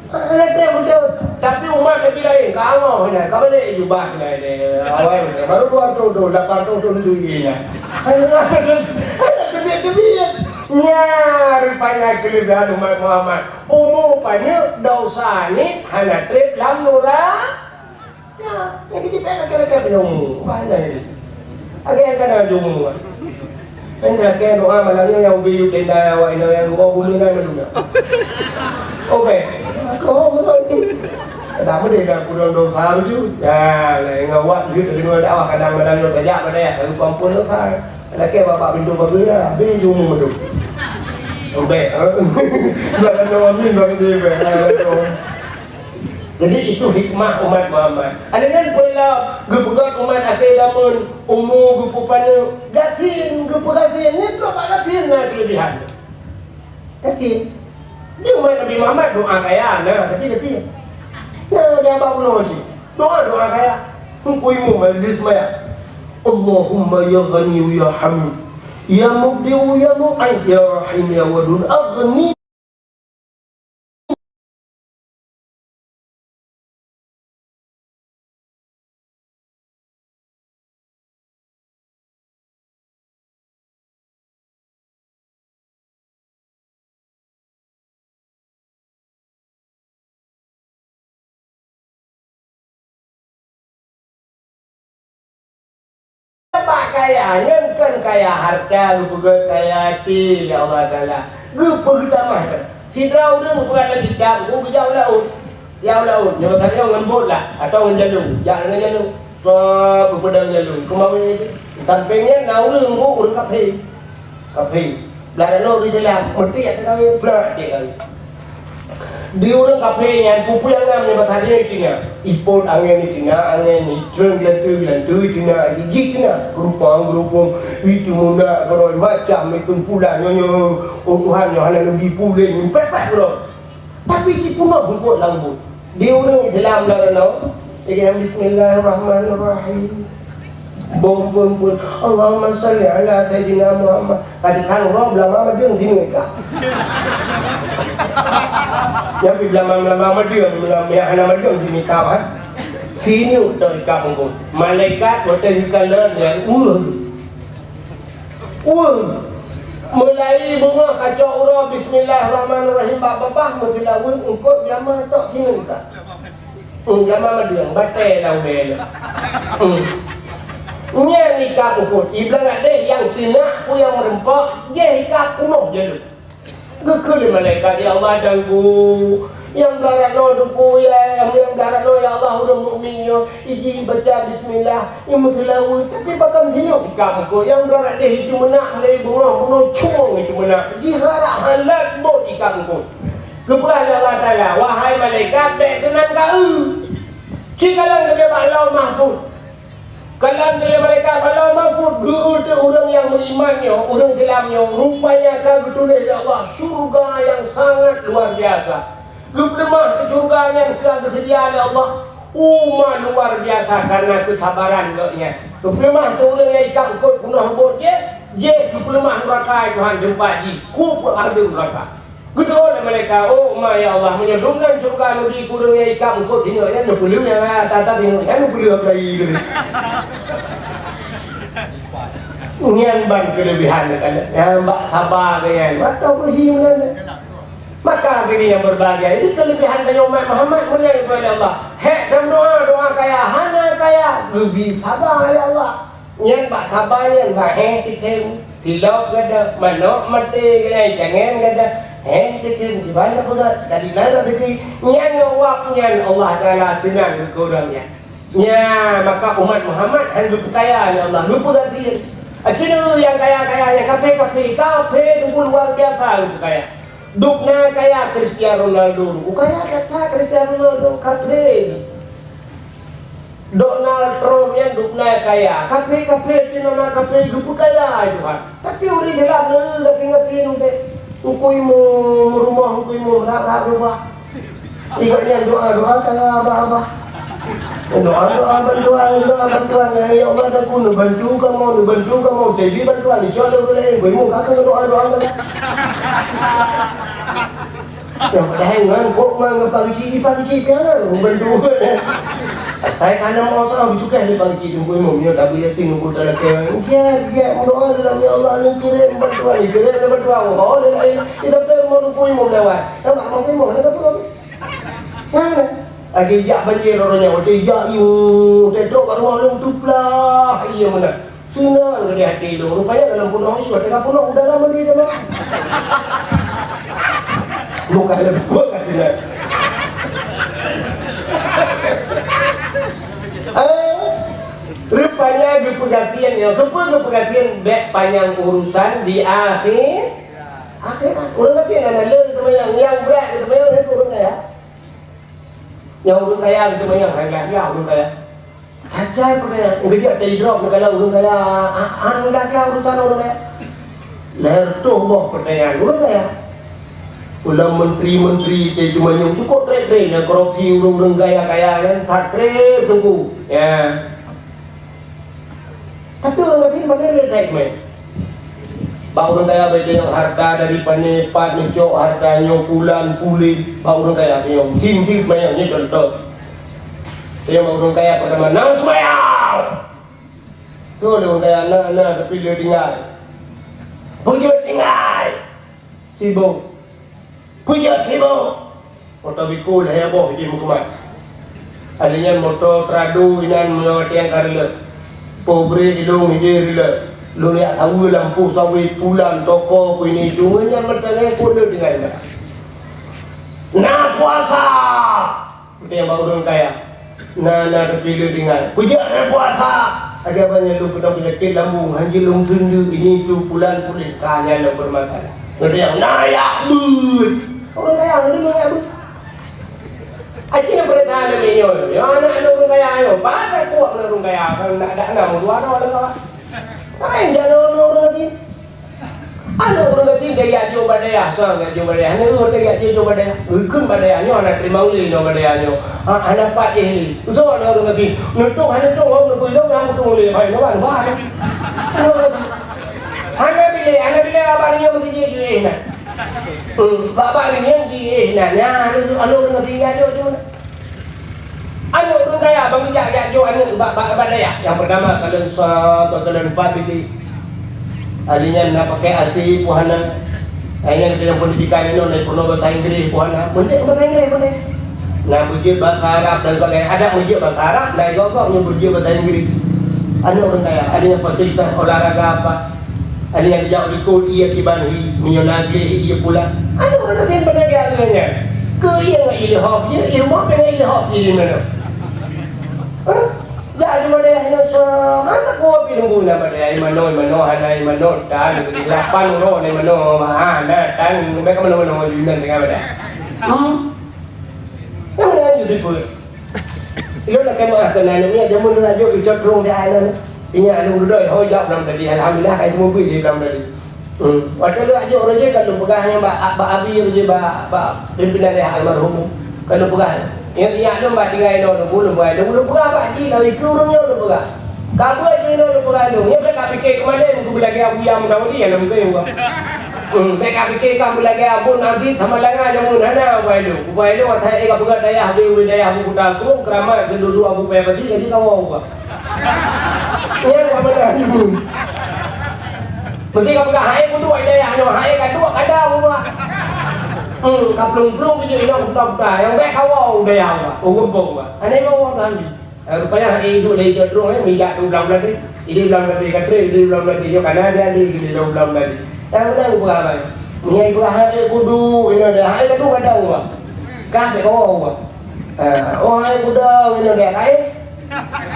Hana treb beutôi. Tapi umat Nabi laén ka angoh nyan, ka balek jubah nyan, eh, awai nyan. Baru dua ratus thon, lapan ratus thon tu nyan. Hana teubiet-teubiet. Nyan rupanya keulebihan umat Muhammad. Umu paneuk, dosa nit, hana treb lam nura-, Ya, nyang keuci payah lakèe-lakèe payah umu. Banyak ni. Agak nyang kana di umu kan. Nyang lakèe doa malam ni nyang ubé yub tenda awak inong nyang dua bumi kan malu dah. Oke. Kau malu ni. Dah meunan dah pudong dosa tu. Ya, lah, ingat awak duit dari luar dakwah kadang malam ni tajak pada ya, lalu pampun dosa. Lakèe babah pintoe bagoe ya, habis di umu tu. Oke. Dah kena amin bagi dia. Jadi, itu hikmah umat Muhammad. Ada kan pula geupeugah umat akhé zaman, umu geupeupaneuk, gasien, geupeugasien. Nyan trok bak gasien na keulebihan. Gasien. Di umat Nabi Muhammad doa kaya na, tapi gasien. Na, di abah bunoe cit. Doa, doa kaya. Hukui mu majlis maya. Allahumma ya Ghani ya Hamid. Ya Mubdi'u ya Mu'id, ya Rahim ya Wadud, aghni. Bak kaya nyan kon kaya harta, geupeugét kaya até lé Allah Taala. Geupeutamah. Sidroe ureuëng geupeugah lam kitab, geuh geujak u laôt. Jak u laôt, nyoe masa nyoe ngon bot lah, atawa ngon jalu. Jak ngon jalu. Sob geupeudong jalu, keumawe. Sampéng nyan na ureuëng, geuh ureuëng kafé. Kafé. Blah nyoe ureuëng Islam, meuti jak teukawé, blah jak teukawé. Di ureuëng kafé nyan, peue-peue nyang na nyoe masa nyoe iteunga. Ipot angén iteunga, angén itreun, geulanteue, geulanteue iteunga, jih iteunga. Geurupong, geurupong, itu meunak, keurôi macam, ikun pula, nyoe, nyoe, oh Tuhan, nyoe hana neubi puléh, nyoe pet-pet keudroe. Tapi jipeunoh eungkôt lam buet. Di ureuëng Islam lam ranoe, lagée bismillahirrahmanirrahim. Bom, bom, bom. Allahumma shalli ala Sayyidina Muhammad. Tadi kan uroe beulama meudeueng sineuk ka. Nyan pih beulama-beulama meudeueng, beulama nyang hana meudeueng sineuk ka, kan? Sineuk teuh ikab eungkôt. Malaikat watée jikalon nyan, uh. Weueh! Meulayeue beungoh kacok uroe bismillahirrahmanirrahim bak babah meuseulaweuet eungkôt beulama tok sineuk ka. Hmm, beulama meudeueng, batée lam ulée nyan. Hmm. Nyan ikab eungkôt, ibarat deh nyang teunak peue nyang meureumpok, jéh ikab peunoh jeuet. Geukheun lé malaikat, "Ya Allah, dan ku, nyang blah rot nyoe Teungku, ya, nyang blah rot nyoe, ya Allah, ureuëng mukmin nyoe, iji baca bismillah, nyang meuseulaweuet, tapi pakon sineuk ikab eungkôt, nyang blah rot deh itu meunak, lé beungoh bunoe cueng itu meunak, jih rara halat bot ikab eungkôt." Geupeugah lé Allah Taala, "Wahai malaikat, bék keunan ka eu. Ci kalon leubeh bak Lauh Mahfuz." Kalon lé malaikat bak Lauh Mahfuz, geu-eu teuk ureuëng nyang meuiman nyoe, ureuëng Islam nyoe, rupanya ka geutuléh lé Allah syeuruga nyang sangat luar biasa. Geupeuleumah keu syeuruga nyan ka geuseudia lé Allah uma luar biasa kareuna keusabaran gobnyan. Geupeuleumah teuk ureuëng nyang ikab eungkôt peunoh bot jih, jih geupeuleumah nuraka Tuhan teumpat jih, ku peuhareuta nuraka. Geuteupeue lé malaikat, "Oh, ma, ya Allah, meunyoe dum nan syeuruga neubi keu ureuëng nyang ikab eungkôt sineuk nyan, neupeuleueh nyang ata-ata sineuk nyan, neupeuleueh apalagi keu." Nyan ban keuleubehan nyan, nyan bak saba geuh nyan, mantong peuhi meunan. Maka hadirin yang berbahagia, jadi keuleubehan tanyoe umat Muhammad meunan keu Allah. Hék tameudoá, doá kaya, hana kaya, geubi saba lé Allah. Nyan bak saba nyan, bak héh teukhém, silop gada, manok maté, gulai cangén gada, héh teukhém, kiban tapeugah, sikali na rezeki, nyan ngon wab nyan Allah Taala seunang keu ureuëng nyan. Nya, maka umat Muhammad han geupeukaya lé Allah, geupeugah cit. Aci nyang kaya-kaya, nyang kafé-kafé, kafé teungku luar biasa geupeukaya. Dubna kaya Cristiano Ronaldo, kaya gata Cristiano Ronaldo, kafé. Donald Trump nyan dubna kaya. Kafé-kafé cit nama kafé geupeukaya Tuhan. Tapi ureuëng Islam neu gasien-gasien udeb. Teungku Imum, rumoh Teungku Imum rab-rab rubah. Ingat nyan doa-doa kaya abah-abah. Doa-doa bantuan, doa bantuan. Ya Allah, dan ku neubantu kamoe, neubantu kamoe. Tapi bantuan, insya Allah, ureuëng laén. Teungku Imum ka keuneuk doa-doa kaya. Nyang padahai ngon kok ngon ngon Pak Geuchik, Pak Geuchik pian na lôn bantu. Asai ka na meuusaha beucukéh lé Pak Geuchik Teungku Imum nyoe tabu Yasin ngon kota lakée. Giat, giat meudoa dalam, "Ya Allah, neukirém bantuan, neukirém bantuan." Oh, lé laén. Ita peurumoh Teungku Imum lewat. Nampak rumoh Teungku Imum, na tapeugah. Nyan na. Lagée jak banjir uroe nyoe, watée jak ié, watée trok bak rumoh lôn tuplah ié meunan. Seunang keudeh até lôn, rupanya dalam peunoh ié, watée ka peunoh u dalam mandum teuma. Bukan leumpah ka keunan. Eh, rupanya geupeugasien nyoe, keupeue geupeugasien bék panyang urusan di akhé-, akhirat. Ureuëng gasien hana le geuteumayang, nyang brat geuteumayang nyan ureuëng kaya. Nyang ureuëng kaya geuteumayang, hai lah, lah ureuëng kaya. Hajai peureunyan, geujak tadi drop neukalon ureuëng kaya, a-, anu dah kaya urusan ureuëng kaya. Lhèe reutôh boh peureunyan ureuëng kaya. Ulang menteri-menteri cit teumanyong cukôp trép-trép nyang korupsi ureuëng-ureuëng kaya-kaya nyan, that trép teungku. Ya. Tapi ureuëng gasien pandai le that meuh. Bak ureuëng kaya bak nyang harta dari pane, pat neucok harta nyoe, pulan puléh, bak ureuëng kaya nyoe. Sim-sim manyang nyoe contoh. Nyang bak ureuëng kaya pertama, "Na seumayang!" Soe lé ureuëng kaya, "Na, na, tapi le tinggai." "Peujeuet tinggai!" Sibok. "Peujeuet sibok!" Moto bikul haya boh di meukeumah. Ada nyan moto Prado inan meunyoe tiang ka reulet. Poh brek ilong hije reulet. Lôn yak saweue lam poh saweue pulan toko ku ini itu nyan meutangai pun le tinggai na. Na puasa! Tiang bak ureuëng kaya. Na, na tapi le tinggai. Peujeuet na puasa! Lagée banyak lôn keunong peunyakét lambung, hanjeuet lôn teundeuk ini itu pulan puléh ka nyan lôn peumasalah. Ada nyang na yak beuet. Ureuëng kaya ngon yak beuet. Aci na peurintah aneuk nyoe, nyoe aneuk ureuëng kaya nyoe, pakai kuak aneuk ureuëng kaya, kan ndak, ndak na meudua droe lé kawan. Laén jak aneuk ureuëng aci. Aneuk ureuëng aci dak jak jok bak dayah, sang jak jok bak dayah. Aneuk ureuëng dak jak jok bak dayah. Geukheun bak dayah nyoe hana teurimong lé nyoe bak dayah nyoe. Ha, hana pat jih lé. Soe aneuk ureuëng aci? Neutueng hana tueng, hom neubui lom, hana tueng lé. Hai, lawan, wah. Aneuk ureuëng aci. Hana bilé, hana bilé abang nyoe meukeujih jih na. Hmm, bak-bak nyan jih na, nyan aneuk, aneuk ureuëng tinggai jok cuma. Aneuk ureuëng kaya bang jak, jak jok aneuk bak, bak, bak dayah. Nyang pertama kalon sa, kalon pat bilik. Hari nyan na pakai A C pun hana. Hari nyan keu nyang pendidikan inoe na peurunoe bahasa Inggris pun hana. Meunteuk bahasa Inggris pun hana. Na beujeuet bahasa Arab dan sebagainya. Adak meujeuet bahasa Arab, na gok-gok nyoe beujeuet bahasa Inggris. Aneuk ureuëng kaya, ada nyang fasilitas olahraga apa. Ada nyang geujak u likot, ie kiban hi, meunyoe na gleh hi, ie pulang. Aneuk ureuëng gasien peunaga lagée nyan. Keu ie ngon ileuhob, ie, ie rumoh pih ngon ileuhob, ie di meunoe. Hah? Jak di Madaya hinoe sa, hana kuwoe pih lunggu na Madaya, ie manoe, ie manoe, hana ie manoe, tan, di lapan uroe na ie manoe, hana, tan, leubeh ka manoe-manoe di nan tengah Madaya. Hmm? Nyang mana lanjut sipeuet? Ilôn lakée meu'ah keu aneuk nyan, jameun lôn jak jok i cot rhueng siat nyan. Ingat lôn dudoe, hôi jak blang tadi, alhamdulillah, ka seumeubeuet lé blang tadi. Hmm. Watée lôn jak jok roh jih, ka lôn peugah nyan bak, bak abi roh jih, bak, bak pimpinan dayah almarhum. Ka lôn peugah. Ingat, ingat lôn bak tinggai inoe lôn, lôn peugah lôn, lôn peugah bak jih, lawan keu ureuëng nyoe lôn peugah. Ka beuet jih inoe lôn peugah lôn. Nyan bèk ka pike keumalée, meukeu beulagée Abu Yam Daudi, ya, lôn peugah. Hmm, bèk ka pike ka beulagée Abon Aziz sama langa jameun hana ubak ilôn. Ubak ilôn asai ka peugah dayah, di dayah Abu Kuta Krueng, keuramat, keu dudu Abu Paya Pasi, ka jih kawoe ubak. Nyan ubak mana ibu. Mesti ka peugah, hai kuduek dayah nyoe, hai ka duek kada ubak. Hmm, ka plueng-plueng bijéh inong kuta-kuta. Nyang bèk kawoe u dayah ubak, u gampông ubak. Hana iwoe ubak Tuhan jih. Eh, rupanya hana iduek lé cot rhueng, eh, mijak tu blang Meuladi. Idéh blang Meuladi ka trép, idéh blang Meuladi nyoe ka na adik-adik, idéh lom blang Meuladi. Nyang meunan peugah bai. Meunyoe peugah hai kudu, inoe dah, hai kudu kadang wa. Kah dek kawa wa. Ha, oh hai kuda, inoe dah, kai.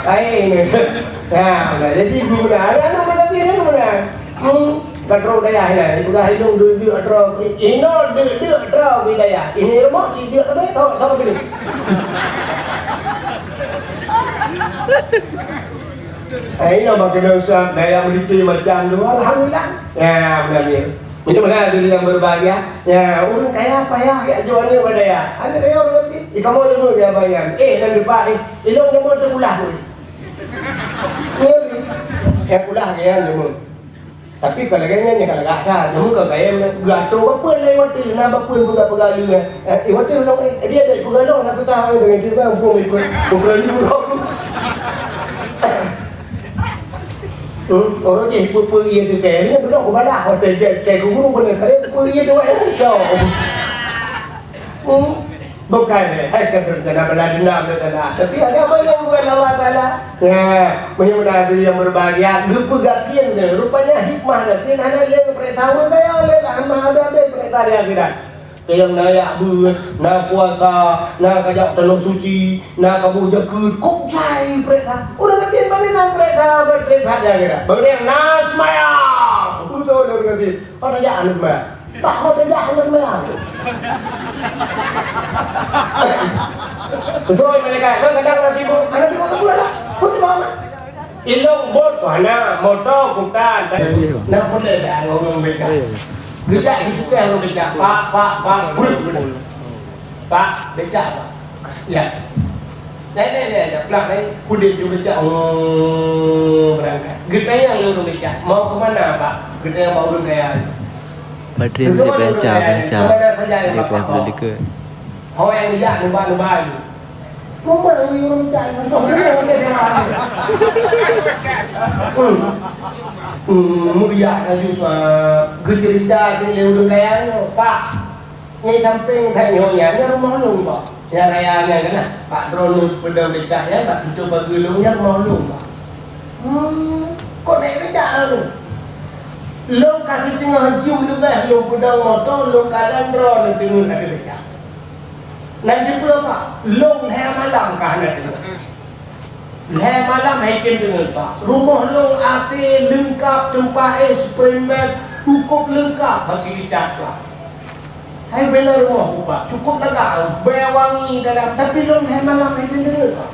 Kai inoe. Ha, nah, jadi ibu meunan. Anak-anak berarti ni meunan. Hmm, ka droe dayah nyan, ipeugah ilôn deuk-deuk droe, inoe deuk-deuk droe bak dayah. Ini rumoh ci deuk tapi tho, tho keuneuk. Eh, inoe bak keuneuk usah dayah meuliti macam tu, alhamdulillah. Ya, beuna dia. Jadi meunan hadirin yang berbahagia. Ya, ureueng kaya payah jak jok aneuk bak dayah. Aneuk dayah ureueng kaya, ih, kamoe jameun kaya bayan. Eh, nan depan, eh, ilôn jameun teukulah, weh. Ya, kulah kaya jameun. Tapi ka lagèe nyan, nyan ka lagak that. Nyan meuka gayém nyan. Geuatô bapeuen laén watèe, na bapeuen peugah-peugah lé nyan. Eh, eh, watèe lôn, eh, dia ada peugah lôn, na susah, eh, dengan dia, bang, bukan ikut, bukan ikut aku. Hmm, orang je ikut pun iya tu, kayak ni, belum aku balah, watèe je, kayak guru pun, kayak pun iya tu, eh, so. Hmm. Bukan, eh, hai, ka berencana balas dendam, dah, dah. Tapi agama yang bukan Allah Taala. Ya, meunyoe meunan hadirin yang berbahagia, geupeugah gasien deh. Rupanya hikmah gasien hana lé geupeuriksa ureueng kaya, lé lah hana habéh-habéh peuriksa di akhirat. Kayang na yak beuet, na puasa, na kajak tanoh suci, na kaboh jakeuet, kok jai peuriksa? Ureueng gasien pane na peuriksa, peuriksa di akhirat. Bagi yang na seumayang, beutôi ureueng gasien. Pada jak aneuk meu'ah. Bah, pada jak aneuk meu'ah. Beutôi malaikat, kan kadang aneuk timbul, aneuk timbul tu lah. Beutôi mana? Ilong bot, aneuk moto, kutan. Nah, boleh dah ngomong becak. Gejak di tukang ngomong becak. Pak, pak, pak, brut, brut. Pak, becak, pak. Ya. Dai, dai, dai, dai, peugah, dai. Udép di becak, oh, beurangkat. Geutanyong lé ureueng becak, "Mau ke mana, Pak?" Geutanyoe bak ureueng kaya. Padri Beutôi, leubeh ureueng aja, kaya leubeh aja. Keupada saja nyang Leubeh bak bak. Leubeh. Ho nyang geujak neuba-neuba lé. Meumang ureueng geujak ngon toh lé, oke, tema. Hmm. Hmm, meujak laju sa-, geuceurita lé ureueng kaya nyoe, "Pak, nyoe sampéng that nyoe nyan, nyan rumoh lôn, Pak." Nyang raya nyan kan, Pak, droeneuh peudong becak nyan bak pintoe pageue lôn, nyan rumoh lôn, Pak. Hmm, kok naik becak droeneuh? Lôn ka siteungoh jeuem leubeh lôn peudong moto, lôn kalon droeneuh teungeut ateueh becak. Nan dipeue, Pak? Lôn lhèe malam ka hana teungeut. Lhèe malam han tem deungon, Pak. Rumoh lôn A C leungkap, teumpat éh, spring bed, cukup leungkap fasilitas, Pak. Hai bela rumoh, Pak. Cukup lagak, bèe wangi dalam. Tapi lôn lhèe malam han tem deungon, Pak.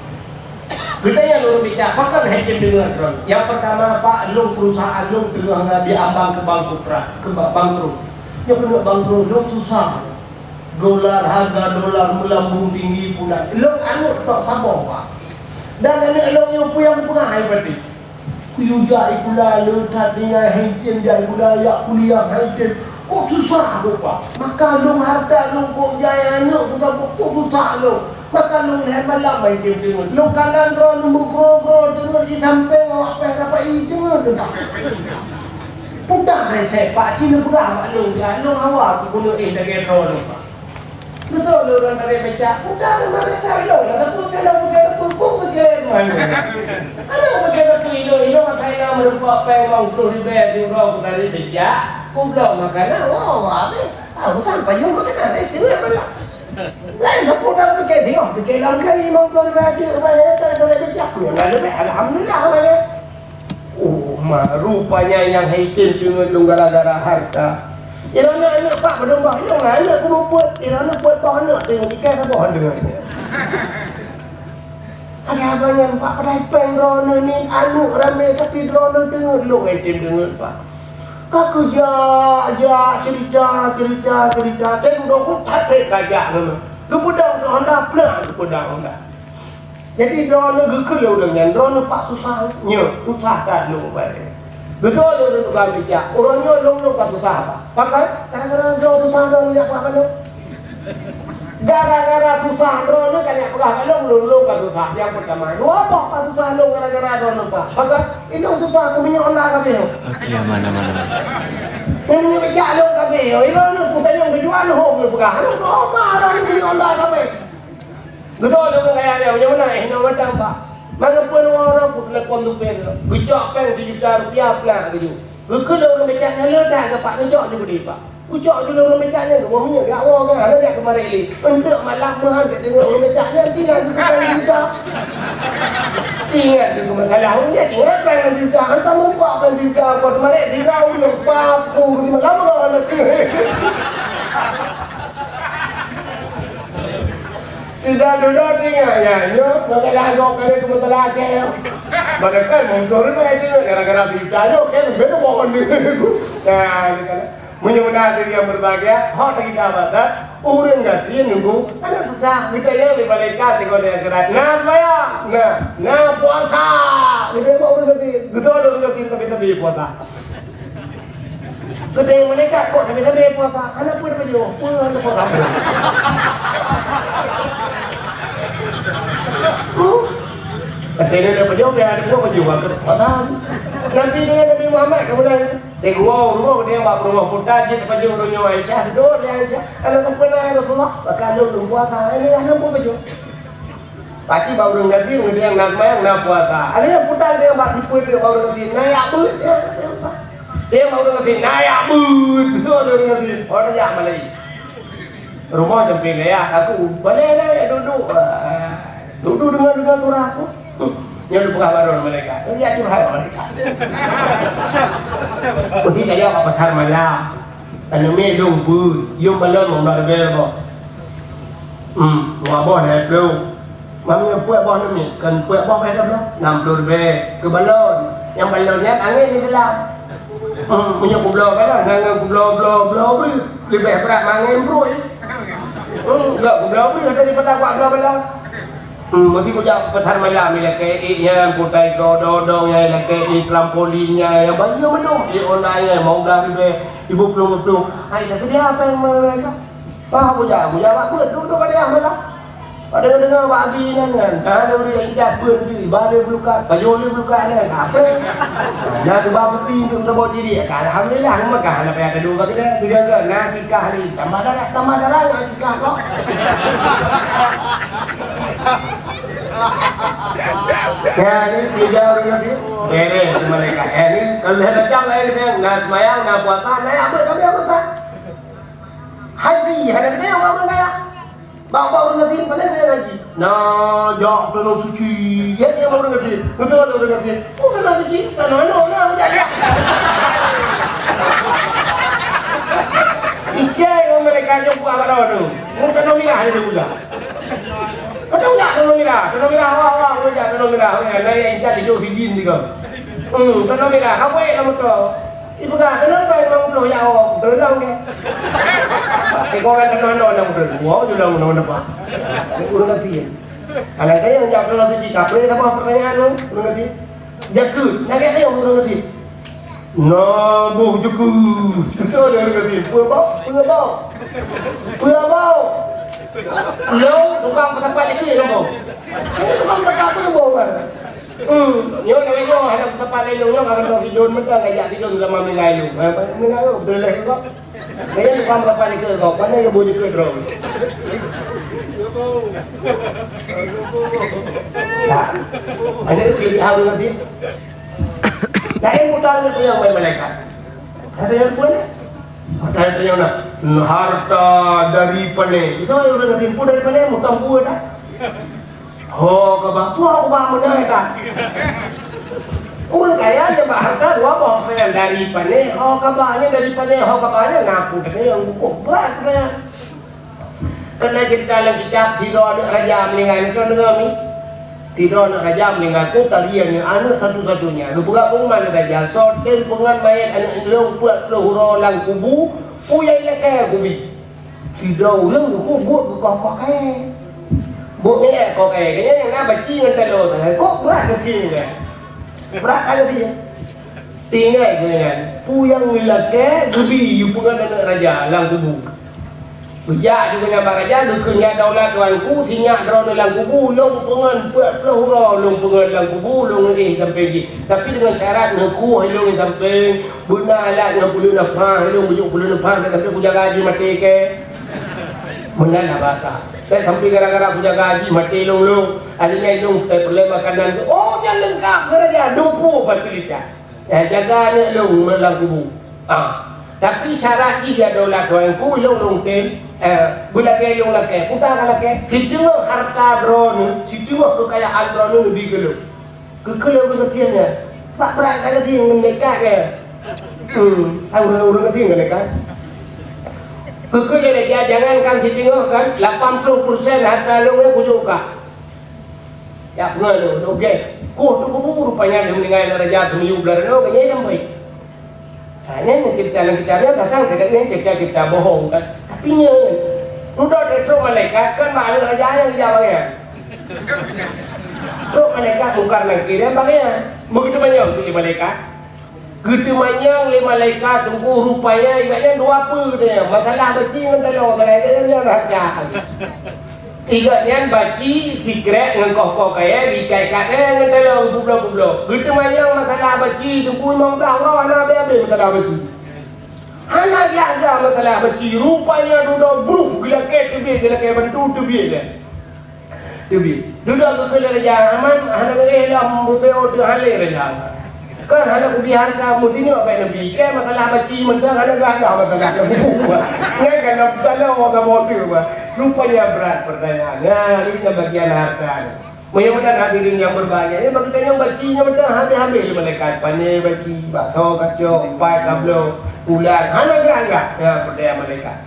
Geutanyoe lôn bicara, pakon han tem deungon droe. Nyang peurtama, Pak, lôn perusahaan lôn teungoh na di ambang keu bangkrut, keu ba-, bangkrut. Nyoe keuneuk bangkrut, lôn susah. Dolar, hareuga dolar meulambông tinggi pulan. Lôn aneuk tok saboh, Pak. Dan aneuk lôn nyoe peue nyang geupeugah hai berarti? Kuyue jak sikula le that tinggai han tem, jak sikula jak kuliah han tem. Kok susah kok, Pak? Maka lôn hareuta lôn kok jai aneuk kok saboh, kok susah lôn. Maka lôn lhèe malam han tem deungon. Lôn kalon droeneuh meugroe-groe deungon, i sampéng awak péh rapat i deungon. Peugah resep, Pak, ci neupeugah bak lôn, lôn hawa keuneuk éh lagèe droeneuh, Pak. Geusok lé ureueng tarek becak, udah lé maresa ilong, ataupun dalam udah teupeu pike manyong. Aneuk pike teupeu ilong-ilong, asai na meurumpok péng limong ploh ribèe siuroe kutarek becak, kubloe makanan, wah, wah, abéh. Ah, usah payong makanan, eh, tinggai malam. Laén sapeue dak pike singoh, pike lam kali limong ploh ribèe aja, ribèe, ribèe, ribèe becak. Nyan leubeh, alhamdulillah, ribèe. Oh, ma, rupanya nyang hitem teungeut lôn gara-gara harta. Iroe na aneuk Pak padum boh, iroe na aneuk kubu peuet, iroe na peuet boh aneuk teungeut, ikai saboh teungeut. Ada apa nyan, Pak? Padahai péng droeneuh ni aneuk ramé, tapi droeneuh teungeut lôn hitem teungeut, Pak. Ka keujak, jak, cerita, cerita, cerita. Teuh dudoe ku that that kajak ngon. Geupeudong Honda, plak geupeudong Honda. Jadi, droeneuh geukheun lé ureueng nyan, droeneuh Pak susah nyoe, susah that lôn bayar. Beutôi lé ureueng tukang becak, uroe nyoe lôn, lôn ka susah, Pak. Pakon? Gara-gara droe susah droeneuh jak peugah bak lôn. Gara-gara susah droeneuh ka jak peugah bak lôn, lôn, lôn ka susah. Nyang peurtama. Dua boh ka susah lôn gara-gara droeneuh, Pak. Pakon? Inong susah keu minyeuk Honda ka abéh. Oke, aman, aman, aman. Minyeuk becak lôn ka abéh. Droeneuh kutanyong tujuan hom lôn peugah. Aduh, droe ma droeneuh minyeuk Honda ka abéh. Geutanyoe ureueng kaya nyan, meunyoe meunan, eh, hinoe mantong, Pak. Mangat peue ureueng ku telepon tupéh, geucok péng sijuta rupiah peunak geujok. Geukheun lé ureueng becak nyan, "Le that, Pak, neucok ju keudéh, Pak." Geucok ju lé ureueng becak nyan, geuboh minyeuk, geujak woe, kan hana jak keumarék lé. Eunteuk malam meuhan geudeungoe ureueng becak nyan, tinggai geupeugah sijuta. Ingat keu masalah ureueng nyan, ingat péng sijuta, hantom meubuet péng sijuta, buat keumarék sijuta ureueng, papu, malam ureueng hana. Tidak duduk ingat ya, nyo, maka dah agak kali tu masalah ke. Mereka mundur ni, gara-gara berita nyo, kan, beda mohon ni. Nah, meunyoe na hadirin yang berbahagia, hok kita baca, ureueng gasien nunggu, aneuk susah, kita yang di malaikat, di kota akhirat. Nah, supaya, nah, nah, puasa. Ni memang ureueng gasien, betul ureueng gasien, tapi, tapi puasa. Geutanyong malaikat, "Kok sabe-sabe puasa?" "Hana peue tapajoh." "Peue hana puasa?" Huh? Katanya dia pajoh, dia ada buat pajoh, buat puasa. Nabi dengan Nabi Muhammad kemudian, dia gua rumah, dia bak rumah puta, dia pajoh rumah Aisyah, duduk di Aisyah. "Hana tapeuna, ya Rasulullah?" "Maka lôn puasa, ini hana buat pajoh." Pasti bak ureueng gasien, ureueng na seumayang, na puasa. Ada nyang puta, ada nyang bak sipeuet, bak ureueng gasien, na jak beuet, ya, ya, Pak. Dia bak ureueng gasien, na jak beuet, beutôi ada ureueng gasien. Orang jak malai. Rumah sampai gaya, aku, "Boleh lah, ya, duduk." Ah, duduk dengan, dengan orang aku. Hmm. Nyan peugah baron malaikat. Ya, curhat malaikat. Mesti kaya kat pasar malam. Kan mi lôn beuet, yum balon limong blaih ribèe boh. Hmm, dua boh lhèe plôh. Mami peuet boh namiet, kan peuet boh payah dah bloe, nam plôh ribèe keu balon. Nyang balon nyan angèn di dalam. Hmm, meunyoe kubloe balon, nyan ngon kubloe, bloe, bloe, bloe, leubeh brat mangèn bruih. Hmm, bloe, kubloe bruih daripada kuat bloe balon. Hmm, meusti kujak pasar malam, ilakée ék nyan, kutai keu odong-odong nyan, ilakée ék trampolin nyan, nyang bayeue mandum, ék online nyan, mau blah ribée, ibu plueng-plueng. Hai, dah sedia apa yang mereka? Ah, kujak, kujak bak beuet, duek-duek bak dayah malam. Bak deungoe-deungoe bak abi nyan kan. Ah, ada ureueng intat beuet tadi, ba lé beulukat, pajoh lé beulukat nyan. Apa? Nah, cuba bukti untuk meutabok diri. Alhamdulillah, Mekah hana payah teudong bak keudè. Tiga kan, nah, tikah ni. Tambah darah, tambah darah, nah, tikah kok. Ya, ni tiga orang lagi. Beres, malaikat. Eh, ni kalau dah macam lain dia, nak semayang, nak puasa, nak apa kami apa tak? Haji, hana kena orang kaya. Bak-bak ureueng gasien, paléng ureueng haji. Nah, jak Tanoh Suci. Ya, ya, ureueng gasien. Beutôi ureueng gasien. Oh, Tanoh Suci. Tanoh Anôk lah, jak, jak. Ijai ngon mereka jok buah baroe tu. Ngon Tanoh Mirah dia pula. Beutôi jak Tanoh Mirah. Tanoh Mirah, wah, wah, wah, jak Tanoh Mirah. Wah, nah, ya, incat hidup sidin juga. Hmm, Tanoh Mirah. Kamu yang kamu tahu. Ipeugah, "Kenapa limong ploh ya Allah?" Teulang ke? Iko kan kena nol enam ploh. Wow, je dah nol dapat. Ureueng gasien. Anak saya yang jawab dalam suci, kapreh sama pertanyaan tu, ureueng gasien. Jakeuet, nak kaya ureueng gasien. Nah, boh jakeuet. Kita ada ureueng gasien. Peue bau? Peue bau? Peue bau? Lo, tukang pesapat itu ya, bau. Ini tukang pesapat itu bau, kan? Hmm, nyoe lagèe nyoe, hana teumpat lé lôn nyoe, ka keudroe sidon mantong, ka jak sidon lama meuninggai lôn. Ha, meuninggai lôn, beutôi lé kok. Lagèe nyan tukang teumpat lé keu kok, pane geuboh jeuet keu droe. Nah, ada kelebihan ureueng gasien. Laén buta nyoe nyang main malaikat. Ada nyang pun. Masa tanya nak, harta dari pane. Bisa ureueng gasien pun dari pane, mutang buah dah. Ho kaba, puah kaba meunai ka. Ureueng kaya nyang bak harta dua boh péng, dari pane ho kaba, nyan dari pane ho kaba, nyan na pun nyang bukon brat nyan. Keunan ceurita lam kitab, sidroe aneuk raja meuninggai, neudeungoe mi. Sidroe aneuk raja meuninggai, kota dia nyan aneuk satu-satunya. Geupeugah keu aneuk raja, "Soe tem peungon manyét aneuk lôn peuet ploh uroe lam kubu, peue nyang ilakèe kubi." Sidroe ureueng geukheun buet geukoh-koh kayèe. Buet nyan koh kayèe, kayèe nyang na baci ngon taloe, kok brat gasien nyan. Brat ka gasien. Tinggai geuh nyan, peue nyang geulakèe geubi yue peungon aneuk raja lam kubu. Geujak di meunyo bak raja, geukheun, "Ya daulat tuanku, sinyak droeneuh lam kubu, lôn peungon peuet ploh uroe lôn peungon lam kubu, lôn éh sampoe jih. Tapi deungon syarat neukueh lôn sampoe." Beuna alat ngon pulo neupah, lôn bujuk pulo neupah, tapi kujaga jih maté kèe. Meunan na basa. Tapi sampoe gara-gara kujaga jih maté lôn lôn. Akhirnya lôn peureulèe makanan tu. Oh, nyan leungkap keu raja, dua ploh fasilitas. Eh, jaga aneuk lôn lam kubu. Ah. Tapi syarat jih ya daulat tuanku, lôn lôn tem, eh, beulakèe lôn lakèe. Peue ka lakèe? Siteungoh harta droeneuh, siteungoh keukayaan droeneuh neubi keu lôn. Keu keuh lé ureueng gasien nyan. Bak brat ka gasien ngon malaikat nyan. Hmm, ureueng, ureueng gasien ngon malaikat. Keu keuh lé raja, jangankan siteungoh kan, lapan ploh persen harta lôn nyan kujok u kah. Jak peungon lôn, lôn gèt. Koh tu kubu, rupanya lheueh meuninggai lé raja, teumiyueb lam runoe, gobnyan nyang baik. Ha, nyan cerita lam kitab nyan, pasal kadang nyan cerita-cerita bohong kan. Tapi nyan, dudoe trok malaikat kan bak aneuk raja nyang geujak bagian. Trok malaikat Mungkar Nakir nyang bagian. Begitu banyak tu malaikat. Geuteumanyong lé malaikat teungku, rupanya ingat nyan dua peue katanya. Masalah baci ngon taloe, malaikat nyan raja. Ingat nyan baci sikrek ngon koh-koh kayèe, diikat-ikat kayèe ngon taloe, geupubloe-publoe. Geuteumanyong masalah baci, teungku limong blah uroe hana abéh-abéh masalah baci. Hana glah-glah masalah baci, rupanya dudoe bruh geulakèe teubiet, geulakèe bantu teubiet. Teubiet. Dudoe geukheun lé raja, "Aman, hana meungaih lom, beubeuet teuh halé raja." Kan hana kubi harta, meusineuk bak Nabi. Kan masalah baci mantong hana glah-glah masalah. Nyan kan na taloe ka boh teuh bah. Rupanya brat pertanyaan. Nah, ini kan bagian harta ni. Meunyoe meunan hadirin nyang berbahagia, eh, bagi tanyong baci nyan mantong habéh-habéh lé malaikat. Pané baci, bakso kacok, pai kabloe, ulat. Hana glah-glah. Nah, pertanyaan malaikat.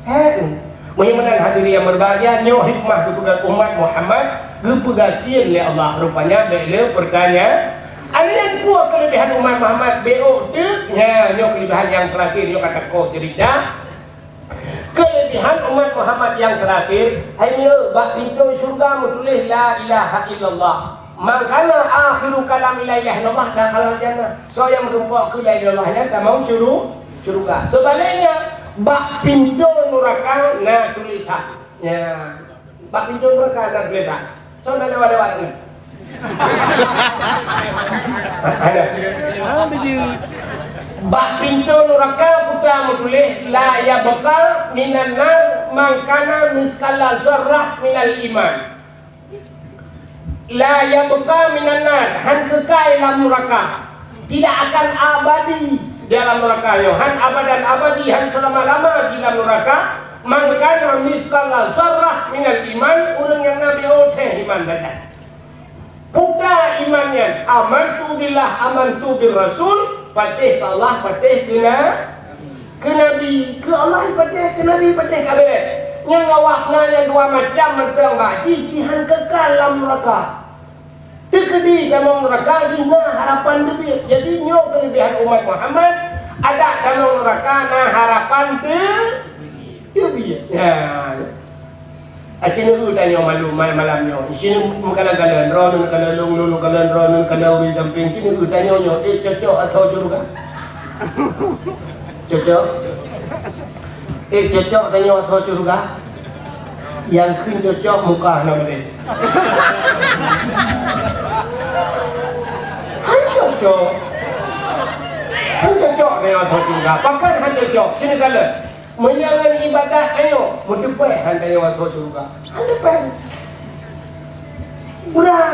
Hei, meunyoe meunan hadirin nyang berbahagia, nyoe hikmah geupeugah umat Muhammad, geupeugah sien lé Allah. Rupanya bèk le pertanyaan, "Ada nyang peue kelebihan umat Muhammad?" Bèk ôk teuk. Nya, nyoe kelebihan nyang terakhir, nyoe ka teuka cerita. Kelebihan Hai umat Muhammad nyang teurakhé, hai mieu, bak pintoe syeuruga meutuléh la ilaha illallah. Man kana akhiru kalamihi la ilaha illallah dakhalal jannah. Soe nyang meutumpok keu la ilaha illallah nyan tamong syuru-, syeuruga. Seubaliknya, bak pintoe nuraka na tulésan. Ya. Bak pintoe nuraka na tulésan. Soe na lewat-lewat nyan? Ada. Bak pintoe nuraka peue meutuléh, "La yabqa minan nar man kana misqala zarrah minal iman." La yabqa minan nar, han keukai lam nuraka. Tidak akan abadi di dalam nuraka nyoe. Han abadan abadi, han seulama-lama di dalam nuraka. Man kana misqala zarrah minal iman, ureuëng nyang na beuoh thèe iman sajan. Peue iman nyan, amantu billah, amantu bir rasul, patéh keu Allah, patéh keu na-, keu Nabi, keu Allah patéh, keu Nabi patéh ka beuréh. Nyang awak na nyang dua macam mantong bak jih, jih han keukai lam nuraka. Teukeudi tamong nuraka jih na harapan teubiet. Jadi nyoe keuleubihan umat Muhammad, adak tamong nuraka na harapan teu-, teubiet. Ya. Aci neu tanyoe malu ma-, malam nyoe. Isi neu meukalon-kalon, droeneuh kalon lôn, lôn kalon droeneuh kalon ureuëng sampéng. Isi neu tanyoe nyoe, eh, cocok atau syurga? Cocok? Eh, cocok tanyoe atau syurga? Nyang kheun cocok muka hana meudeh. Han cocok. Han cocok tanyoe atau syurga. Pakon han cocok? Isi neu kalon. Meunyoe ngon ibadat tanyoe, meuteupée han tanyoe asoe syeuruga. Han teupée. Brat.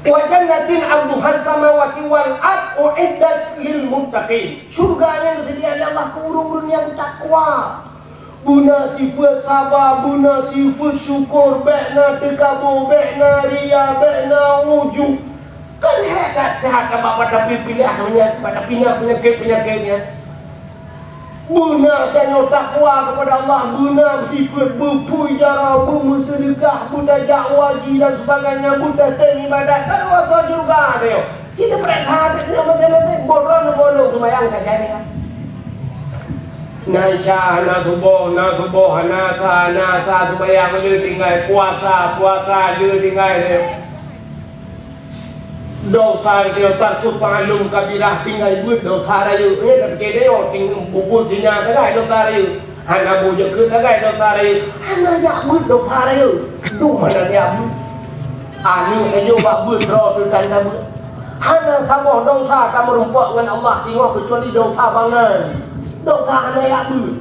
"Wa jannatin arduhas samawati wal ard uiddat lil muttaqin." Syeuruga nyang geuseudia lé Allah keu ureuëng-ureuëng nyang takwa. Beuna sifeuet saba, beuna sifeuet syukur, bék na teukabô, bék na ria, bék na ujub. Kon hék that-that bak tapeupilah nyan, bak tapeuingat peunyakét-peunyakét nyan. Beuna tanyoe takwa keupada Allah, beuna sifeuet beupui jaroe, beumeuseudeukah, beutajak u haji dan sebagainya, beutatém ibadat, ka dua soe syeuruga tanyoe. Ci teupeuriksa hati tanyoe maséng-maséng, boh droeneuh boh lôn seumayang sajan nyan. Na isya, na suboh, na suboh, na asa, na asa, seumayang le tinggai, puasa, puasa le tinggai. Desya geutanyoe tarkut ma'lum kabirah, tinggai beuet desya rayeuk. Eh, tapi keu tanyoe ting-, bubut singa sagai desya rayeuk. Hana boh jeukeue sagai desya rayeuk. Hana jak beuet desya rayeuk. Duek hana jak beuet. Aneuk tanyoe bak beuet droe teuh tan tabeuet. Hana saboh desya tameurumpok ngon Allah singoh keucuali desya bangai. Desya hana jak beuet.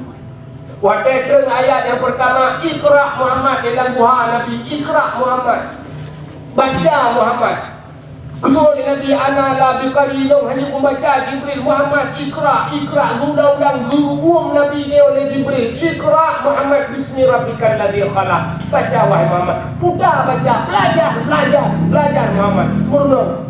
Watée treun ayat nyang peurtama, "Iqra Muhammad," di lam guha Nabi, "Iqra Muhammad." Baca Muhammad. Geukheun lé Nabi, "Ana la biqari," lôn hana kumeubaca, Jibril, "Muhammad, iqra, iqra," geuulang-ulang geuuem Nabi nyoe lé Jibril, "Iqra Muhammad bismi rabbikal ladzi khalaq." Baca, wahai Muhammad. Puta baca, belajar, belajar, belajar Muhammad. Meurunoe.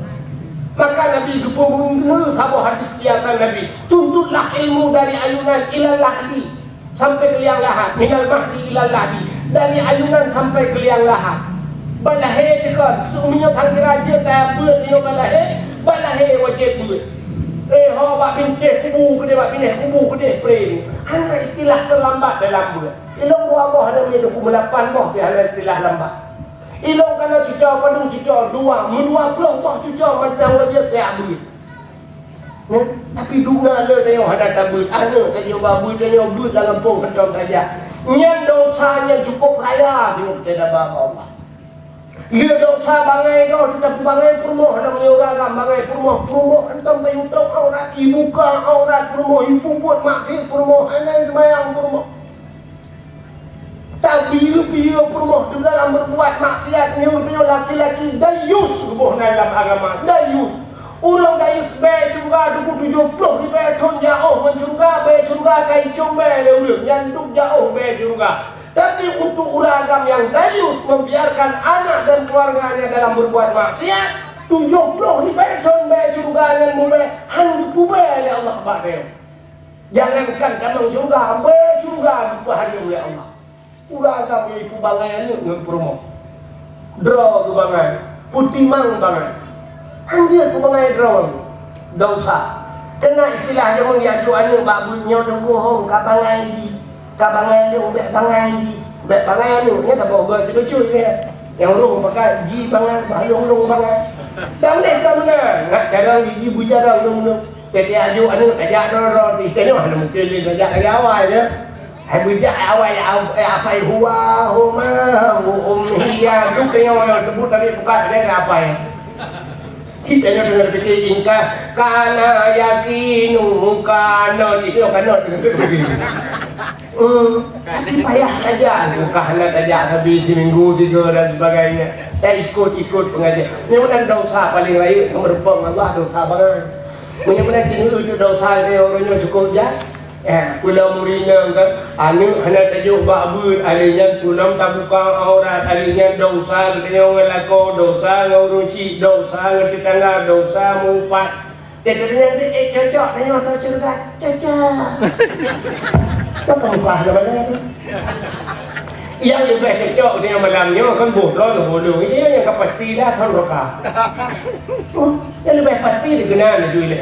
Maka Nabi geupeubuet saboh hadis kiasan Nabi, "Tuntutlah ilmu dari ayunan ilal lahdi." Sampai keu liang lahat, minal mahdi ilal lahdi, dari ayunan sampai keu liang lahat. Bak lahé dikon, seumeunyoe tan kira jeuet daya beuet nyoe bak lahé, bak lahé wajéb beuet. Eh, ho bak bincéh kubu keudeh, bak binéh kubu keudeh pré. Hana istilah teulambat dalam beuet. Ilong dua boh hana meunyoe dua puluh lapan boh pih hana istilah lambat. Ilong kana cuco padum cuco dua, meudua ploh boh cuco mantong wajéb tajak beuet. Nyan, tapi duna le tanyoe hana tabeuet, aneuk tanyoe ba beuet, tanyoe beuet lam gampông hantom saja. Nyan desya nyang cukup raya singoh teuh daba bak Allah. Lé desya bangai droe teuh tapeubangai peurumoh, hana meunyoe ureuëng agam bangai peurumoh, peurumoh hantom payutoe aurat, ibuka aurat peurumoh, ipeubuet maksiet peurumoh, hana seumayang peurumoh. Tabiyeu-biyeu peurumoh teuh dalam beurbuat maksiat, nyoe tanyoe laki-laki dayus geuboh nan lam agama, dayus. Ureuëng dayus bèe syeuruga teungku tujoh ploh ribèe thon jiôh ngon syeuruga, bèe syeuruga ka icöm bèe lé ureuëng, nyan dum jiôh bèe syeuruga. Tapi untuk ureuëng agam nyang dayus membiarkan anak dan keluarganya dalam berbuat maksiat, tujoh ploh ribèe thon bèe syeuruga nyan mubèe, han geupeubèe lé Allah bak tanyoe. Jangankan tamong syeuruga, bèe syeuruga geupeuhareuem lé Allah. Ureuëng agam nyang ipeubangai aneuk ngon peurumoh. Droe geubangai, peutimang bangai. Han jeuet peubangai droe. Desya. Keunan istilah jameun jak jok aneuk bak beuet nyoe teungku hom ka bangai jih. Ka bangai lé, ubek bangai jih. Ubek bangai aneuk, nyan saboh goe cucut-cucut nyan. Nyang roh pakat jih bangai, bah lôn-lôn bangai. Dan mereka meunan, ngat carông jih, jih beucarông lôn-lôn. Tiep-tiep aju aneuk tajak droe-droe, di tanyoe hana mungken lé tajak lagèe awai nyan. Hai beujak awai, eh, apai huwa, huma, hu, um, hiya, duek tanyoe, teubut dari buka, dari apai. Kita nyoe deungon pike ingka, kana yakinu, kana, di nyoe kana deungon pike. Hmm, tapi payah saja, bukan hana tajak sabe seminggu, tiga dan sebagainya. Eh, ikut-ikut pengajian. Nyoe meunan dosa paling rayeuk nyang meureumpok ngon Allah, dosa bangai. Meunyoe meunan cit nyoe dosa, nyoe ureueng nyoe cukup jak. Eh, peulom ureueng inong kan, aneuk hana tajok bak beuet, ari nyan peulom tabuka aurat, ari nyan dosa geutanyoe ngon lakoe, dosa ngon ureueng chik, dosa ngon tetangga, dosa meuupat. Teuka nyan deh, eh, cocok tanyoe atau syurga? Cocok. Maka mupah lama-lama tu. Nyang leubeh cocok geutanyoe malam nyoe kan boh droe ngon bolong. Itu nyang ka pasti dah thon roka. Oh, nyang leubeh pasti dikeuna neujui lé.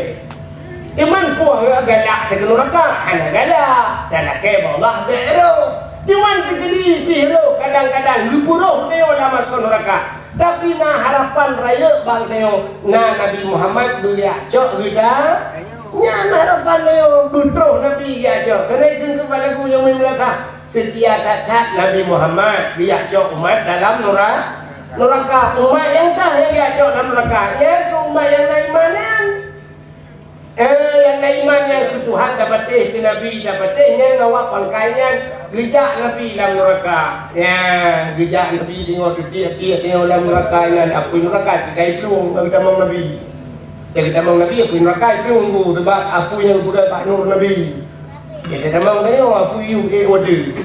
Cuman puang galak teuka nuraka, hana galak. Talakée bak Allah bèk roh. Cuman teukeudi pih roh, kadang-kadang geupeuroh nyoe lam asoe nuraka. Tapi na harapan rayeuk bak nyoe, na Nabi Muhammad geujak cok geutanyoe. Nyan harapan nyoe, beutroh Nabi geujak cok. Keuneuk kheun keu bak lagu nyang meunasah, seutia that-that Nabi Muhammad geujak cok umat dalam nura-, nuraka. Umat nyang tah nyang geujak cok dalam nuraka, nyan keu umat nyang na iman nyan. Eh, nyang na iman nyan keu Tuhan tapatéh, keu Nabi tapatéh, nyan awak pangkai nyan geujak Nabi lam nuraka. Nyan, geujak Nabi deungoe teudiek-tiek deungoe lam nuraka nyan, apui nuraka tinggai plueng bak geutamong Nabi. Bak geutamong Nabi apui nuraka plueng, sabab apui nyang geupeugah bak nur Nabi. Geutamong deungoe apui yue ék wadeue.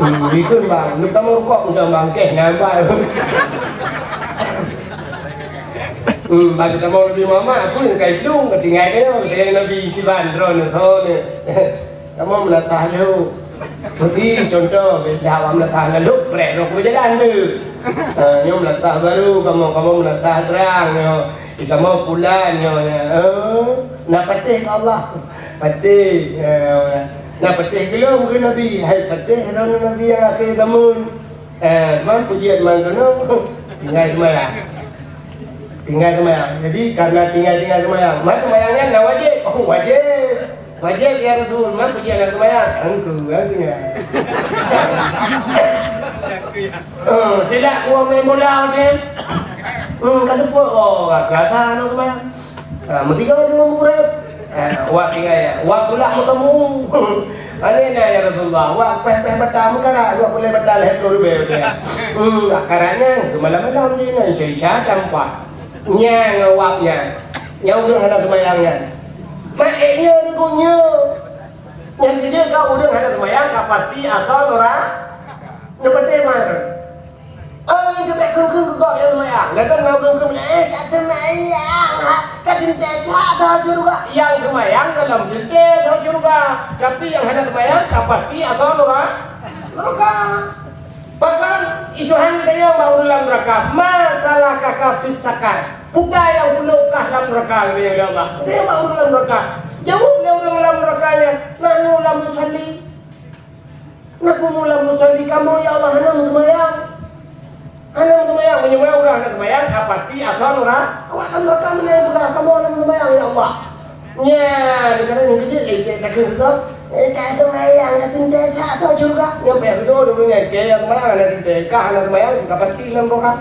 Hmm, dikeue bang, neutamong rukok mantong bang, keh nambah. Hmm, bagi tamong Nabi Muhammad, aku nyang kai dung, tinggai keu nyoe, kata Nabi kiban droeneuh, droeneuh. Kamoe meunasah lé. Meusti contoh, beda awak meunasah lalu, preh droe keu jalan tu. Ha, nyoe meunasah baru, kamoe, kamoe meunasah trang nyoe. Di kamoe pulan nyoe, ya. Oh, na patéh keu Allah. Patéh, ya, na patéh keu lôn keu Nabi. Hai patéh droeneuh Nabi nyang akhé zaman. Eh, man pujian man keunoe, tinggai seumayang. Tinggai seumayang. Jadi, karena tinggai-tinggai seumayang, man seumayang nyan na wajéb. Oh, wajéb. Wajéb, ya Rasul, man pujian lam seumayang. Engkeu, engkeu nyan. Eh, tidak kuah main bola, dia. Hmm, ka teupeu, oh, ka asa aneuk seumayang. Ha, meusigoe deungon murit. Ha, wak tinggai, ya. Wak tulak meukamu. Aneh na, ya Rasulullah. Wak peh-peh bata meukara, wak pulai bata lhèe ploh ribèe, ya. Hmm, karannya, keu malam-malam di nan, Isya-Isya tampak. Nyan ngon wak nyan. Nyang ureueng hana seumayang nyan. Mak, eh, nyoe, nyoe, nyoe. Nyang keujeuet ka ureueng hana seumayang, ka pasti asoe nura-, neupatéh mah. Oh, nyang geubek kheun-kheun keu gob nyang seumayang. Ladôm na ureueng kheun, "Eh, ka seumayang, ha, ka teuntèe that that syeuruga." Nyang seumayang gohlom teuntèe that syeuruga, tapi nyang hana seumayang ka pasti asoe nura-, nuraka. Bahkan, i Tuhan geutanyong bak ureueng lam nuraka, "Ma salakaka fis saqar?" Peue nyang peunoh kah lam nuraka, geutanyong lé Allah. Geutanyong bak ureueng lam nuraka. Jaweueb lé ureueng lam nuraka nyan, "Nahnu lam nusalli." Nahnu lam nusalli, kamoe, ya Allah, hana meuseumayang. Hana meuseumayang, meunyoe ureueng hana seumayang, ka pasti asoe nura-, awak lam nuraka meunan peugah, kamoe hana meuseumayang, ya Allah. Nyan, kadang nyan keujeuet, eh, takheun keu kau, eh, ka seumayang, ka teuntèe that asoe syeuruga. Nyan payah beutôi, ureueng nyan, keu nyang seumayang hana teuntèe, ka hana seumayang, ka pasti lam nuraka.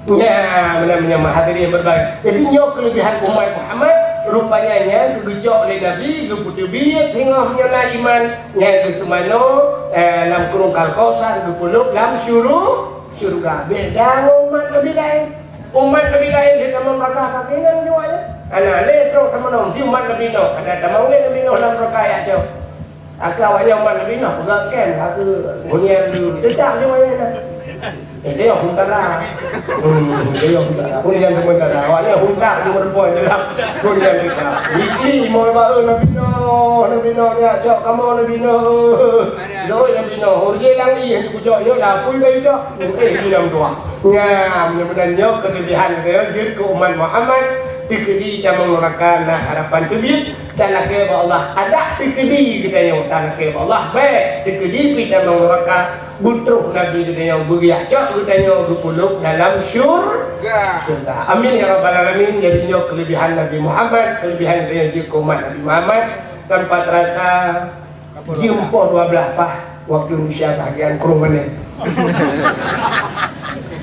Ya, benar-benar hadirin berbahagia. Jadi, nyoe kelebihan umat Muhammad, rupanya nyan geugeucok lé Nabi, geupeuteubiet singoh nyoe na iman, nyan geuseumanoe, eh, lam Krueng Al-Kausar, geupeulhôb lam syuru-, syeuruga. Beda ngon umat Nabi laén. Umat Nabi laén di tamong nuraka ka keunan jua, ya. Hana lé trok tamong, di umat Nabi Nuh, hana tamong lé Nabi Nuh lam nuraka, ya, cok. Akhé awaknyan umat Nabi Nuh peugah kem, aku hunian dulu. Tetap je wayah nyan. Eh, dia huntara. Hmm, dia huntara. Hunian sementara. Awaknyan huntak je meureumpoi je lah. Hunian tetap. Iki imoe baru Nabi Nuh, Nabi Nuh nyak cok kamoe Nabi Nuh. Loi Nabi Nuh. Ureueng langit yang dikucok nyoe dah pun kayu cok. Eh, di dalam tuah. Nya, mudah-mudahan nyoe kelebihan dia jeuet keu umat Muhammad. Teukeudi tamong nuraka na harapan teubiet, talakée bak Allah. Adak teukeudi geutanyoe talakée bak Allah, bék teukeudi pih tamong nuraka, beutroh Nabi geutanyoe, beugeuyak cok geutanyoe geupeuleub dalam syur-, Ga. syurga. Amin ya rabbal alamin. Jadi nyoe keulebihan Nabi Muhammad, keulebihan geutanyoe jeuet keu umat Nabi Muhammad. Tanpa terasa, jeuem poh dua belas paih waktu Indonesia bahagian kruh mana.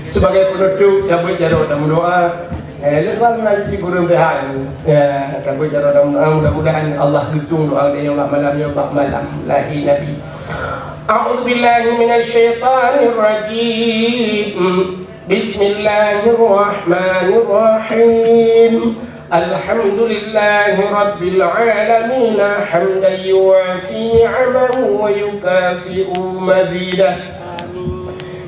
Sebagai penutup, cabut jaroe dan berdoa. Eh, lepas ngaji gurun Tuhan. Ya, cabut jaroe dan berdoa. Mudah-mudahan Allah hitung doa dia, ya Allah, malam, ya Allah, malam lahir Nabi. A'udzubillahi minasyaitonirrajim. Bismillahirrahmanirrahim. Alhamdulillahi rabbil alamin, hamdan yuwafi ni'amahu wa yukafi'u mazidah.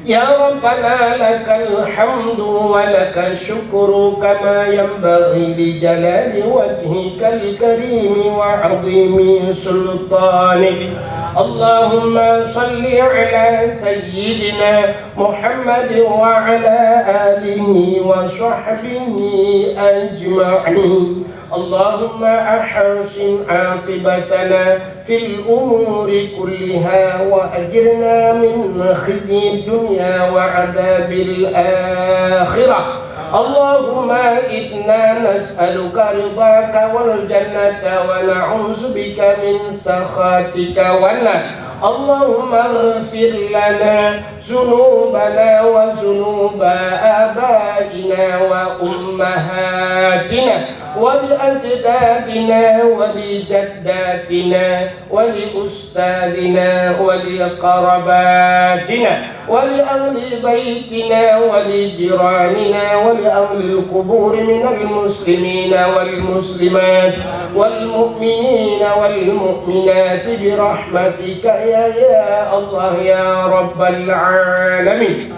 Ya Rabbana, lakal hamdu wa lakal syukru, kama yanbaghi li jalali wajhikal karimi wa 'azimi sultanik. Allahumma shalli ala sayyidina Muhammad wa ala alihi wa sahbihi ajma'in. Allahumma ahsin aqibatana fil umuri kulliha wa ajirna min khizyid dunya wa adzabil akhirah. Allahumma inna nas'aluka ridhaka wal jannata wa na'udzubika min sakhatika wan nar. Allahumma ighfir lana ذنوبنا وذنوب آبائنا وأمهاتنا ولأجدادنا ولجداتنا ولأستاذنا ولقراباتنا ولأهل بيتنا ولجيراننا ولأهل القبور من المسلمين والمسلمات والمؤمنين والمؤمنات برحمتك يا، يا الله يا رب العالمين.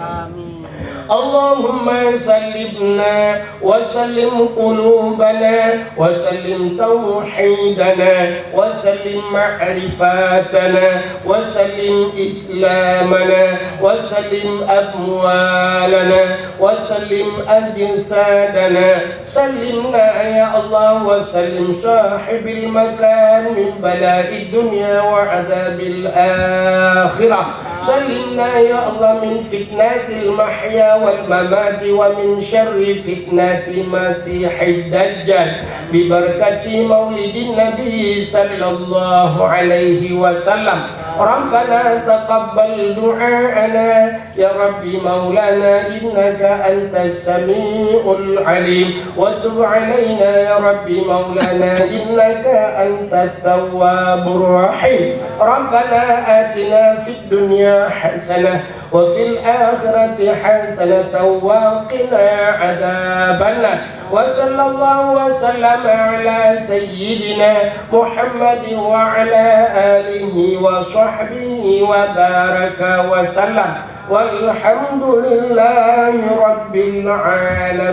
اللهم سلمنا وسلم قلوبنا وسلم توحيدنا وسلم معرفتنا وسلم إسلامنا وسلم أموالنا وسلم أجسادنا سلمنا يا الله وسلم صاحب المكان من بلاء الدنيا وعذاب الآخرة. سلمنا يا الله من فتنة المحيا والممات ومن شر فتنة مسيح الدجال ببركة مولد النبي صلى الله عليه وسلم. ربنا تقبل دعاءنا يا ربي مولانا إنك أنت السميع العليم وتب علينا يا ربي مولانا إنك أنت التواب الرحيم. ربنا آتنا في الدنيا حسنة وفي الآخرة حسنة وقنا عذاب النار. وصلى الله وسلم على سيدنا محمد وعلى آله وصحبه وبارك وسلم. والحمد لله رب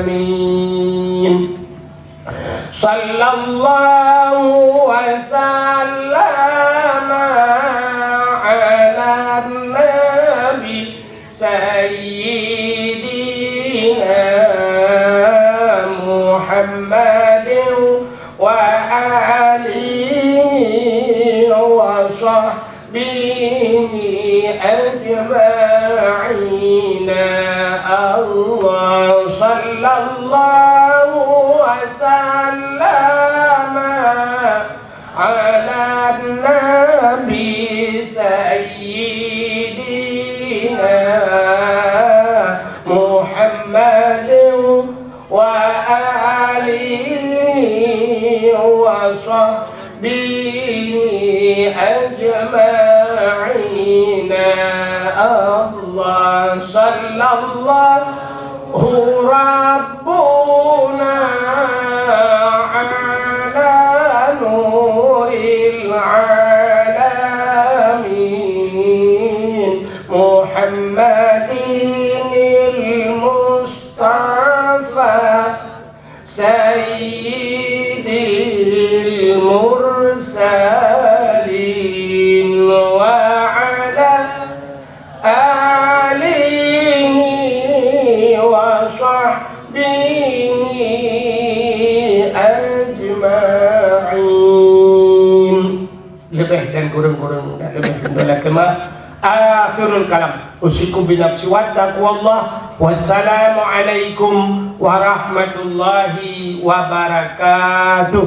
العالمين. صلى الله وسلم على النبي سيدنا محمد وآله وصحبه أجمعين. الله صلى الله وسلم على النبي سيدنا محمد وآله وصحبه أجمعين. الله صلى الله ربنا على نور العالمين محمد المصطفى سيد المرسلين وعلى آله وصحبه Leubeh dan kureueng-kureueng dan leubeh dan lakema. Akhirul kalam. Usikum binafsi wa taqwallah. Wassalamualaikum warahmatullahi wabarakatuh.